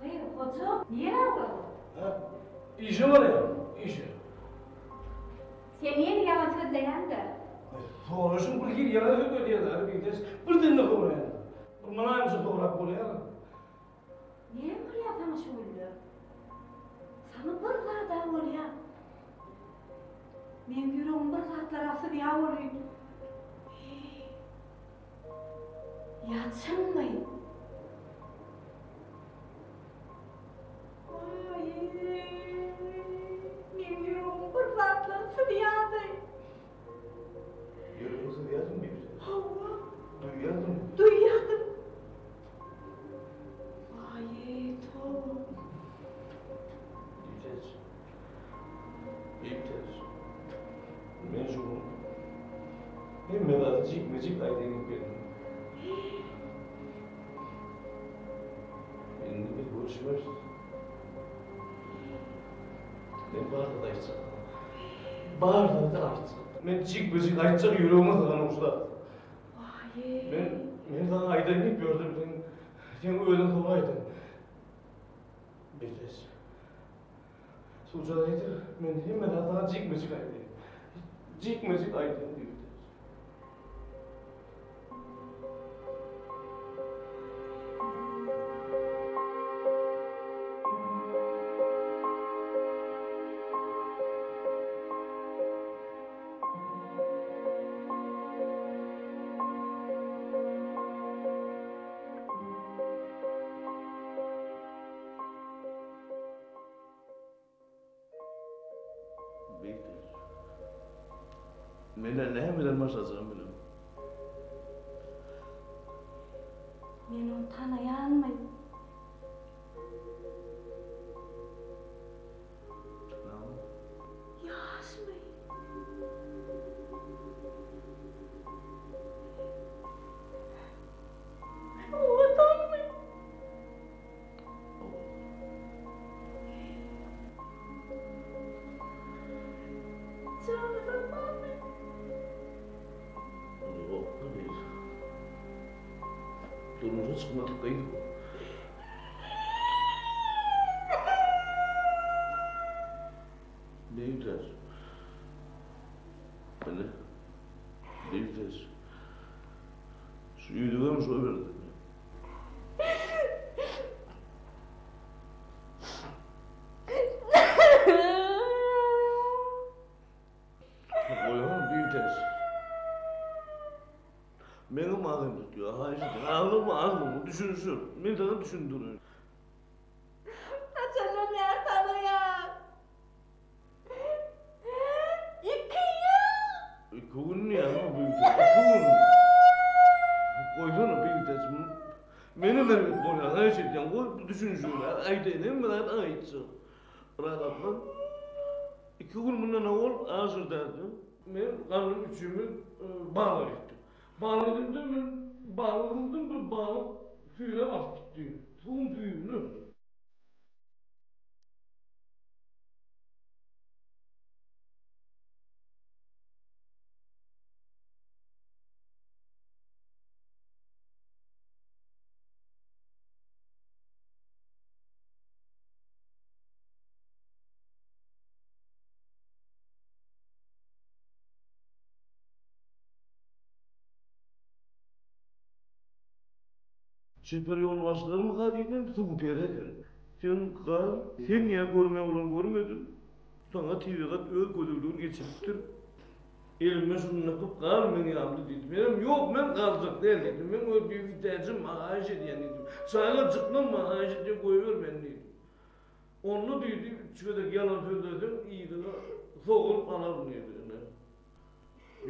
Gyz, goja, nirä barýaň? Hä? Işe barýan, işe. Sen ýene ýalan sözleýäň-dä. Soraşyň bir hili ýalan sözle diýýärler, Bigdes. Birden-de soraýan. Bir mylaýymja sorap bolýar. Näme bolýar saňa şu günler? Saňa bir zad-a bolýar. Meň ýüregim bir zatlara syzýar welin. Heý. Ýa çynmy? Waý, meň ýüregim bir zatlar syzýardy. Ýüregiň syzýardymy Bibije? Hawa. Duýýardyňmy? Duýýardym. Waý, toba. Bibije. Bibije. Men şu gün hemme zady jikme-jik aýdaýyn diýip geldim. Indi biz görüşmeris. Men bar zady aýtjak. Bar zady aýtjak. Men jikme-jik aýtjak ýüregime syganok şu zat. Men men saňa aýdaýyn diýip ýördüm sen sen özüň soraýdyň. Betes. Suwja getir, men hemme zady saňa jikme-jik aýdaýyn. Jikme-jik aýdaýyn diýip. Beýikdir. Men-ä nämeden başlajagymy bilemok. Men ony tanaýanmy? Tanamok. Ýaşmy? Owadanmy? Jany barmy? Ýok, gyz. Durmuşa çykmadyk gyz bu. Beýder. Ine. Beýder. Şu ýüzügem şo berdi. Goýaň diýdes. Meňem agym tutýar, haýyş edýän. Aglama, aglama, düşünişer. Men saňa düşündirin. Haçandan bäri tanaýan? Iki ýyl! Iki gün diýýäňmi, Bigtäç? Iki gün. Goýsana, Bigtäç. Menem erbet bolýan, haýyş edýän. Goý, düşünişeýin. Aýdaýyn, hemme zady aýtjak. Rahatlan. Iki gün mundan owal Aşyr dädem, men galan üçimiz balyga gitdik. Balyga gidende men balyk zyňdym, bir balyk süýräp alyp gitdi. Suwuň düýbüne. Çeper ýolbaşçylarymyz-a diýsem suw peri eken. Sen gal, sen ýa görmeýän oglan görmediň. Saňa tebigat öz gözelligini eçilipdir. Elime şuny nykyp gal meň ýanymda diýdi. Menem ýok men galjak däl diýdim. Men öz Bibitäjim maňa haýyş edýän diýdim. Çagajyklam maňa haýyş edýän goýber meni diýdim. Onda diýdi üç gezek ýalan sözleseň yzyňa sogulyp alaryn diýdi. Ine.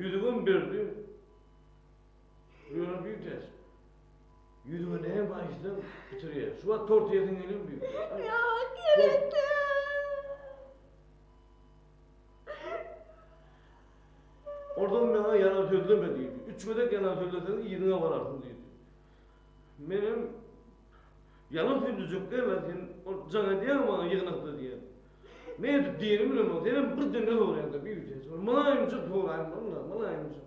Ýüzügem berdi. Ýöne Bibitäç. Ýüzüňe näme aýtsaň bitirýär. Şu wagt tort iýesiň gelýärmi Bibitäç? Ýok gerek däl. Oradan maňa ýalan sözleme diýdi. Üç gezek ýalan sözleseň yzyňa bararsyň diýdi. Menem ýalan sözlejek däl-ä sen ol jaň edýäň maňa ýygnakda diýýän. Ne edip diýenimi bilemok. Senem bir demde soraýaň-da Bibitäç. Mylaýymjyk soraýmalyň-da, mylaýymjyk.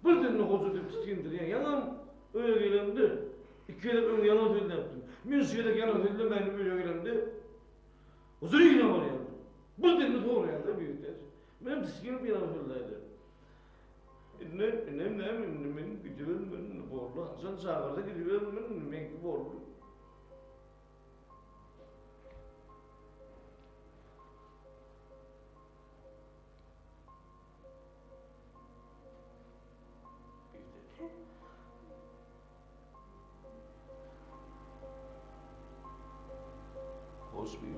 Bir demde goja diýip tisgindirýäň. Ýaňam öýe gelemde iki gezek öň ýalan sözläpdim. Men şu gezek ýalan sözlemäýin diýip öýe gelemde Huzur ýygnap alýan. Bir demde soraýan-da Bibitäç. Menem tisginip ýalan sözläýdim. Indi, indem näme, indi men gidibermeli, indi boldy. Haçan çagyrsa gidibermeli, indi meňki boldy. Hoş bir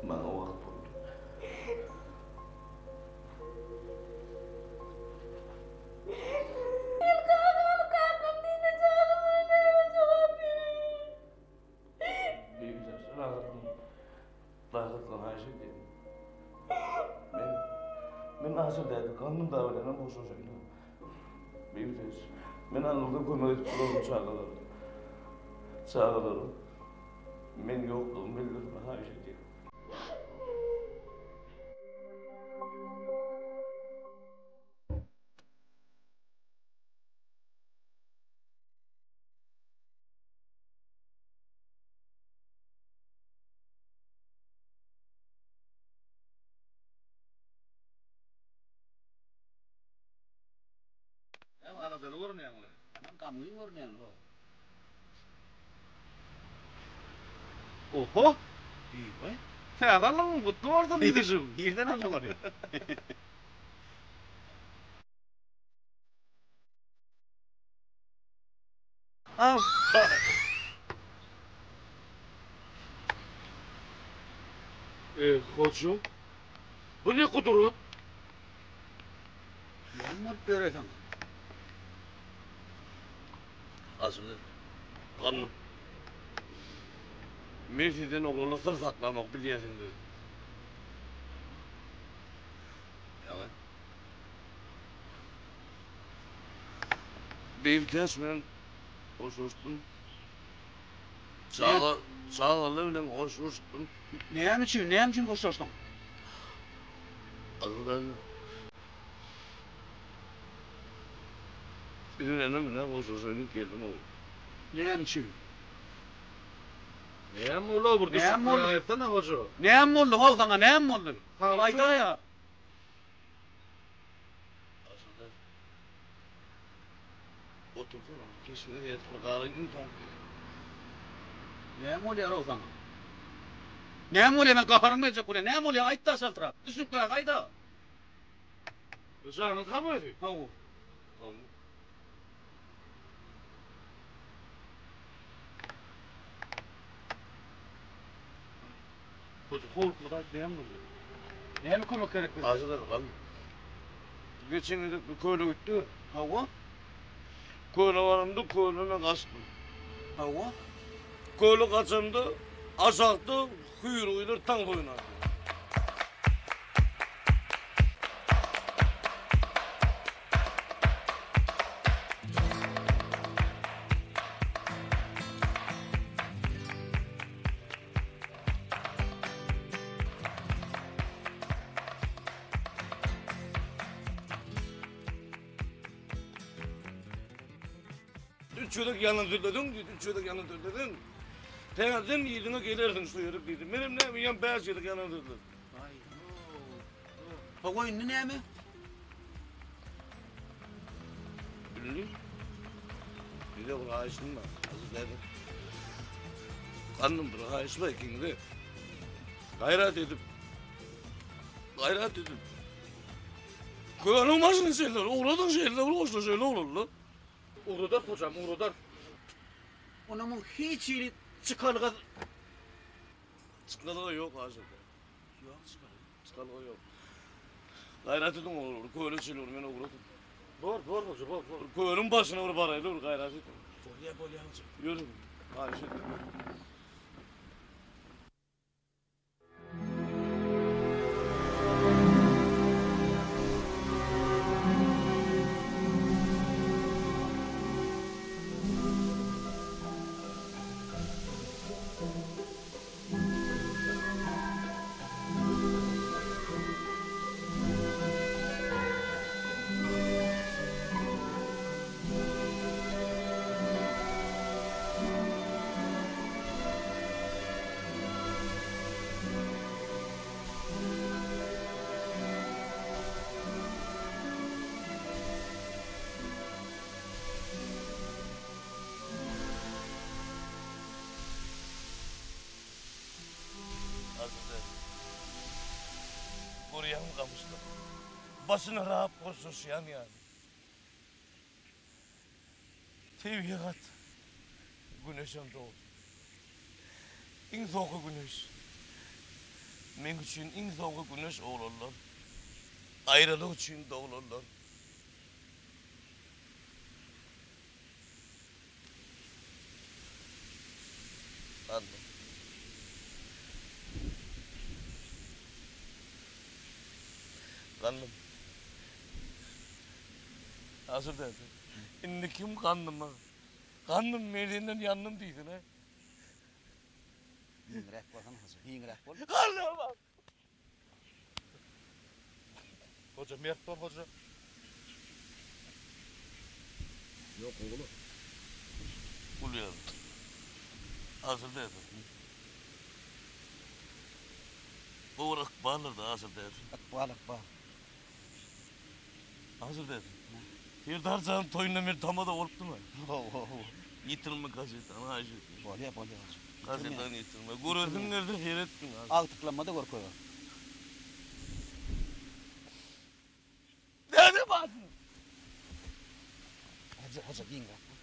Maňa wagt boldy. Men kakamy kakam diýse çagalara näme jogap bereýin? Bibijan, rahatlan. Rahatlan, haýyş edýän. Men, men Aşyr däde, Gandym dagy bilenem hoşlaşaýyn. Bibijan, men aňyrdan kömek edip duraryn çagalara. Çagalara men ýoklugymy bildirme, haýyş edýän. Näme aladaly görünýäň we? Men gamgyn görünýän ho. Oho! Diýme. Täze aldyňmy? Gutly bolsun diýdişim. Nirden aldyň ony? Al. E, hoja. Bu ne gudrat? Näme bolup ýöreseň? Asyl, gandym. Men sizden oglana syr saklamok bilýärsiňiz. Ýaňy. Beýik bilen hoşlaşdym. Çaga, çagalar bilen hoşlaşdym. Näme üçin, näme üçin hoşlaşdyň? Asyl Biziň enem bilen hoşlaşaýyn geldim ogul. Näme üçin? Näme boldy bir Näme boldy? Aýtsana hoja. Näme boldy how saňa näme boldy? Aýdaýa. Aslynda otursana, keşbiňe seredip bir garaýyn soň. Näme bolýar how saňa? Näme bolýar men gaharym geljek bolýar. Näme bolýar aýtda çaltrak. Düşnükliräk aýda. Janyň sagmy özi? Hawa. Hoja howlukma aýt näme boldy? Näme kömek gerek bizden? Azylar gal. Geçen gezek bir köle gitdi. Hawa. Köle baramda köle men gaçdym. Hawa. Köle gaçamda aşakda hüýrügiler taňk oýnardy. Üç gezek ýalan sözlediň diýdi, üç gezek ýalan sözlediň. Täzeden yzyňa gelersiň şu ýere diýdi. Menem näme ýa bäş gezek ýalan sözledim. Hawa indi näme? Indi bize bir haýyşym bar. Aziz däde. Gandym bir haýyş bar ikiňize. Gaýrat edip gaýrat edip Köniň başyny şeýle ugradyň şeýle bir goşla şeýle oglanlar. Ugradar hojam, ugradar. Onda muň hiç hili çykalga Çykalga ýok aşyrda. Ýok çykalga. Çykalga ýok. Gaýrat ediň oglanlar, köle çenli bir meni ugradyň. Bor, bor hoja, bor, bor. Kölüň başyna bir baraýly bir gaýrat ediň. Bolýa, bolýa hoja. Ýörüň, haýyş edýän. Azize. Görýäňmi gamyşlar? Başyny yrap hoşlaşýan ýaly. Tebigat güneşem dogdy. Iň soňky güneş. Meň üçin iň soňky güneş oglanlar. Aýralyk üçin doglanlar. Gandym. Gandym. Aşyr däde. Indi kim gandyma? Gandym men senden ýandym diýsin-ä. Giňräk bolsana hoja, giňräk bol. Gandym! Hoja mert bol hoja. Ýok ogly. Gulýar. Asyl däde. Bu bir ykbaldyr-da Asyl däde. Ykbal ykbal. Asyl däde. Serdar janyň toýunda men tamada bolupdym-a. Hawa hawa. Ýitirme gazetany haýyş edýän. Bolýa bolýa hoja. Gazetany ýitirme. Göresiň gelse seretgin. Agtyklanma-da görkezar. Däde batyr. Hoja hoja giňräk bol.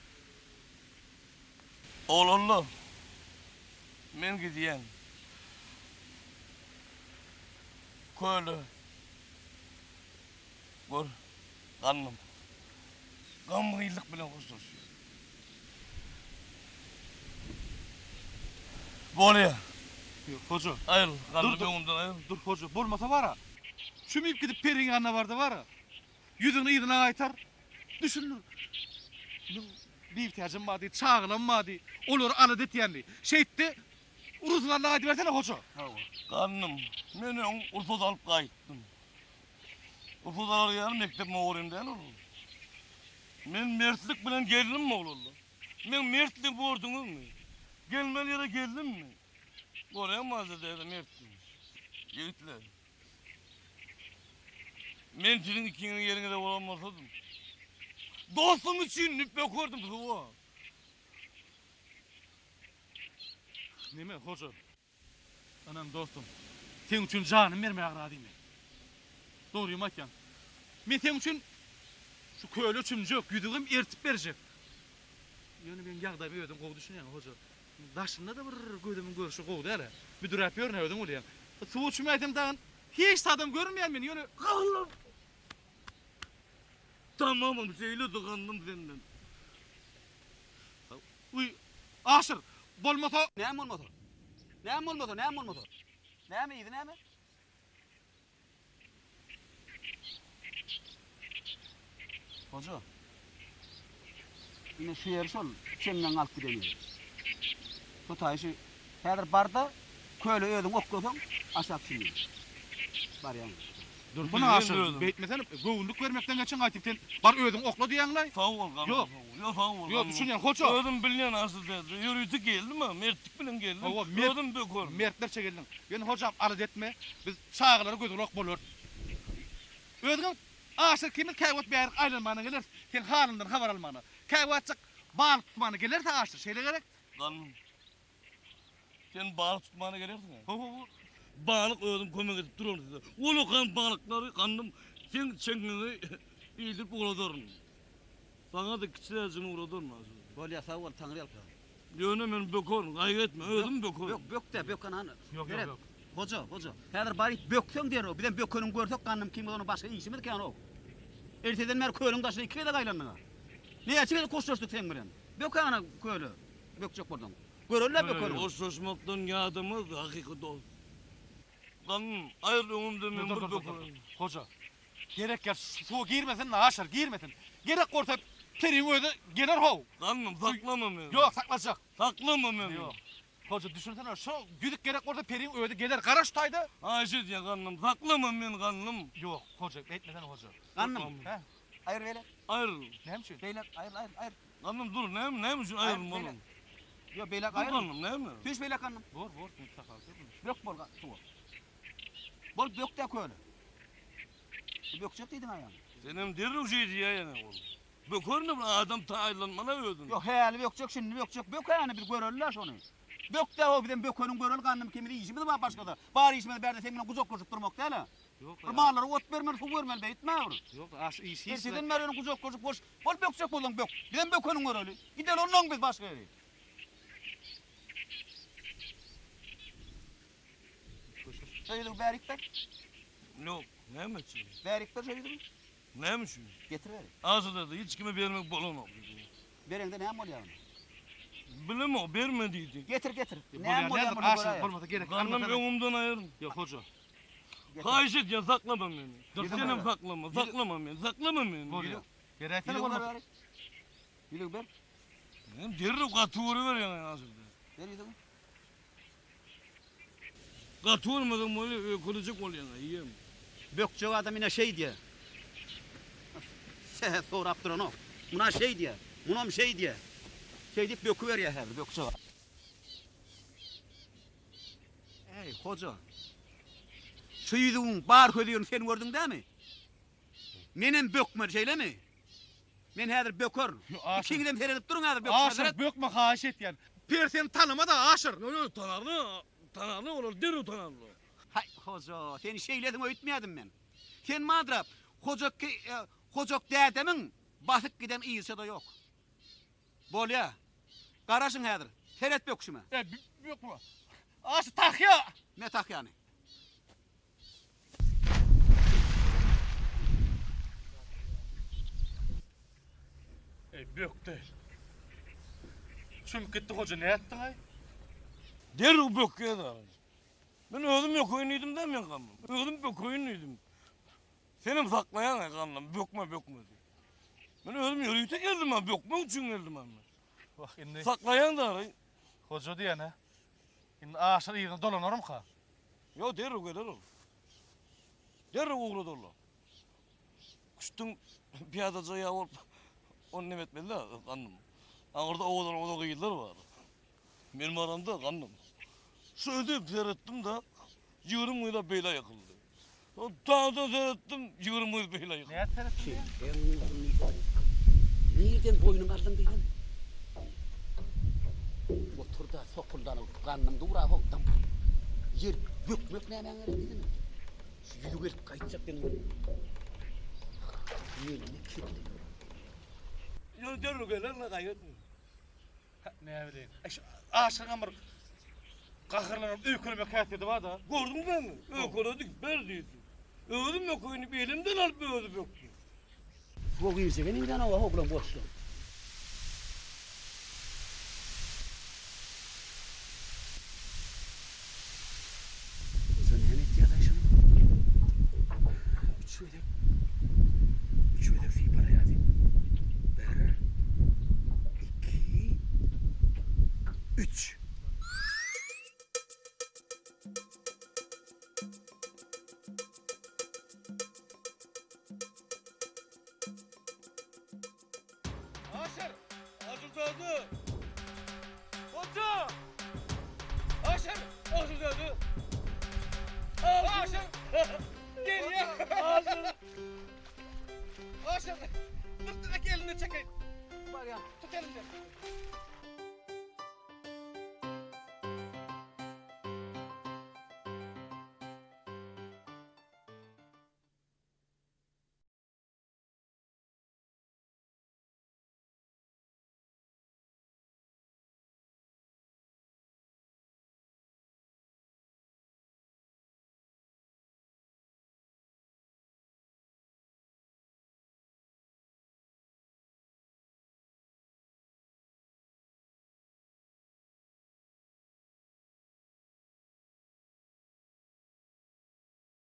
Oglanlar, men gidýän. Köle. Gör, gandym. Gamgynlyk bilen hoşlaşýar. Bolýar. Ýok, hoja. Aýryl, gandym öňümden aýryl. Dur, hoja, bolmasa bar-a. Çümüp gidip periň ýanyna bar-da bar-a. Ýüzüňi yzyna gaýtar. Düşündir. Munuň Bibitäjem bardy, çagalam bardy. Olary alada etýändi. Şeýtdi, rugsat al-da gaýdybersene, hoja. Hawa. Gandym, men öň rugsat alyp gaýtdym. Rugsat alar ýaly mekdep mugallym däl ol. Men mertlik bilen geldimmi oglanlar? Meň mertligimi gördüňizmi? Gelmeli ýere geldimmi? Görýäňmi Aziz däde mertligimi? Ýigitler. Men siziň ikiňiziň ýeriňizde bolan bolsadym, dostum üçin nüp bökerdim suwa. Neme, hoja? Ynan dostum, seň üçin janymy bermäge razy men. Dogrymy aýtýan. Men seň üçin şu köle çümjek, ýüzügem eritip berjek. Ýöne meň ýagdaýyma özüň gowy düşünýäň, hoja. Daşynda-da bir gözümiň görşi gowy däl-ä. Büdüräp ýörün-ä özüň bilýäň. Suwa çümäýsem dagyn hiç zadam görünmeýär meni, ýöne. Gandym! Tamamam şeýle-de gandym senden. Uý, Aşyr, bolmasa. Näme bolmasa? Näme bolmasa, näme bolmasa? Näme, yzy näme? Hoja. Ine şu ýeri şol çeňňeňi alyp giden ýeri. Şu taýy şu häzir barda köle özüň oklasaň aşak çümýär. Barýaň. Dursana Aşyr, beýtmesene, göwünlik bermekden geçen gaýtyp sen bar özüň okla diýýäňlaý. Sag bol Gandym. Ýok. Ýok sag bol. Ýok düşünýän hoja. Özüm bilýän Aşyr däde. Ýörite geldim-ä, mertlik bilen geldim. Hawa, mert, Özüm bökerin. Mertlerçe geldiň. Ýöne hojam alada etme, biz çagalara göz-gulak bolarys. Özüňem. Aşyr ikimiz käwagt bärik aýlanmana geleris, seň halyňdan habar almana. Käwagtjyk balyk tutmana geleris Aşyr, şeýle gerek? Gandym. Sen balyk tutmana gelersiň-ä? Hawa. Balyk özüm kömek edip duraryn size. Ullakan balyklary gandym, seň çeňňeňi ildirip ugradaryn. Saňa-da kiçiräjigini ugradaryn Aşyr. Bolýar, sag bol, Taňryýalka. Ýöne men bökerin, gaýgy etme, özüm bökerin. Bök, bök-dä, bök ana. Ýok, ýok, ýok. Hoja, hoja, häzir baryp bökseň derrew, bizem bökeniňi görsek gandym ikimiz onda başga işimiz kän-ow. Erteden bäri kölüň daşyna iki gezek aýlandyň-a. Näçe gezek hoşlaşdyk seň bilen. Bök ana köle, bökjek bolsaň. Göreli-dä bökeniňi. Hoşlaşmakdan ýadamaz hakyky dost. Gandym, aýryl öňümden men bir bökerin. Hoja, gerek ýer suwa girmesin, Aşyr, girmesin. Gerek bolsa periň özi geler how. Gandym, saklama meni. Ýok, saklajak. Saklama meni. Ýok. Hoja, düşünsene, şo ýüzük gerek bolsa periň özi geler. Garaş şu taýda. Haýyş edýän gandym, saklama meni gandym. Ýok, hoja, beýtmesene hoja. Gandym, Hä? aýyr beýle. Aýryl. Näme üçin? Beýle, aýryl, aýryl, aýryl. Gandym dur, näme, näme üçin aýrylmaly? Ýok, beýle Dur aýryl. gandym, näme? Süýş beýle gandym. Bor, bor, men sakal görmedim. Bök bol suwa. Bol bök-dä köle. Bökjek diýdiň aýagyňy. Senem derrew şeý diýäýeňä ol. Bökerin bir adam taýynlanmaly özüne. Ýok, häli bökjek, şindi bökjek. Bökäýene biz göreli-dä şony. Bök-dä ho, bizem bökeniň göreli gandym ikimiz işimiz bar başga-da. Bar işimiz bärde seň bilen gujaklaşyp durmak däl-ä. Ýok, Bir mallara ot bermeli, suw bermeli beýtme bir. Ýok, aş iş hiç. Erteden bäri ýöne gujaklaşyp hoş. Bol bökjek bolsaň bök. Bizem bökeniň göreli. Gideli onnoň biz başga ýere. Şo ýüzügi bärik ber. Ýok, näme üçin? Bärik ber şo ýüzügi. Näme üçin? Getir bärik. Aşyrda hiç kime bermek bolanok. Bereňde näme bolýar onda? Bilemok, berme diýdi. Getir, getir. Näme bolýar muny göräýelim. Bolmasa gerek. Gandym öňümden aýyr. Ýok, hoja. Haýyş edýän, saklama meni. Senem saklama, saklama meni, saklama meni. Bolýar. Beräýsene bolmasa. Ýüzügi ber. Näme derrew gaty görüberýäň Aşyrda. Ber ýüzügi. Gaty görmeseň bolýar, öýkelejek bolýaň-a, iýem. Bökjek adam ine şeý diýýär. Sähet sorap duranok. Muna şeý diýýär, munam şeý diýýär. Şeý diýip böküberýär häzir bökjek adam. Äý, hoja. Şu ýüzügiň bar hözirini sen gördüň dämi? Menem bökmeli, şeýlemi? Men häzir bökerin. Ikiňizem seredip duruň häzir böküşe. Aşyr bökme haýyş etýän. Per seni tanamaz-a Aşyr. Ýok ýok tanarlar, tanarlar olar derrew tanarlar. Haý hoja, seni şeýlesiň öýtmeýärdim men. Sen madrap, Hojak Hojak dädemiň basyp giden yzça-da ýok. Bolýa. Garaşyň häzir. Seret böküşime. E, bökme. Aşyr tahýa! Me tahýany. Eý, bökdi. Çümüp gitdi hoja, nätdiň-aý? Derrew bökýär-de. Men özüm bökeýin diýdim-dä men gandym. Özüm bökeýin diýdim. Senem saklaýaň-aý gandym, bökme, bökme diýip. Men özüm ýörite geldim-ä, bökmek üçin geldim-ä men. Wah, indi. Saklaýaň-da. Hoja diýen-ä. Indi aşyr yzyna dolanarmyka? Ýok, derrew geler ol. Derrew ugradarlar. Küştüň pyýadaja ýa bolup, ony neme etmeli-dä, gandym. Aňyrda owadan-owadan gyzlar bar. Men baramda, gandym. Şöýdüp seretdim-de, 20 gyz-a beýle ýykyldy. Taňdan seretdim, 20 gyz beýle ýykyldy. Nädip seretdiň diýýän? Nirden boýnuňy aldyň diýdim. Otur-da, sokuldanyp, gandym dur-a how, dym. Ýer bökmek nämäň gerek diýdim. Şu ýüzi gelip gaýtjak seniň. Mende kelle ýok. Ýöne derrew geler-le, gaýgy etme. Hä, näbileýin. Aý, şu Aşyryňam bir gaharlanyp öýkelemek häsiýeti bar-da. Gördüňmi beni? Öýkeledik, ber diýdi. Özüm bökeýin diýip, elimden alyp özi bökdi. Suwa girjege meňzänok-a ho bulaň bolşlary. Goja näme etýär-aý şuny? Üç gezek, üç gezek sypalaýar diýip. Bir, iki, üç. Aşyr! Aşyrzade! Hoja! Aşyr! Aşyrzade! Aşyr! Gelýär! Aşyr! Elinden çekeýin. Barýan. Tut elinden.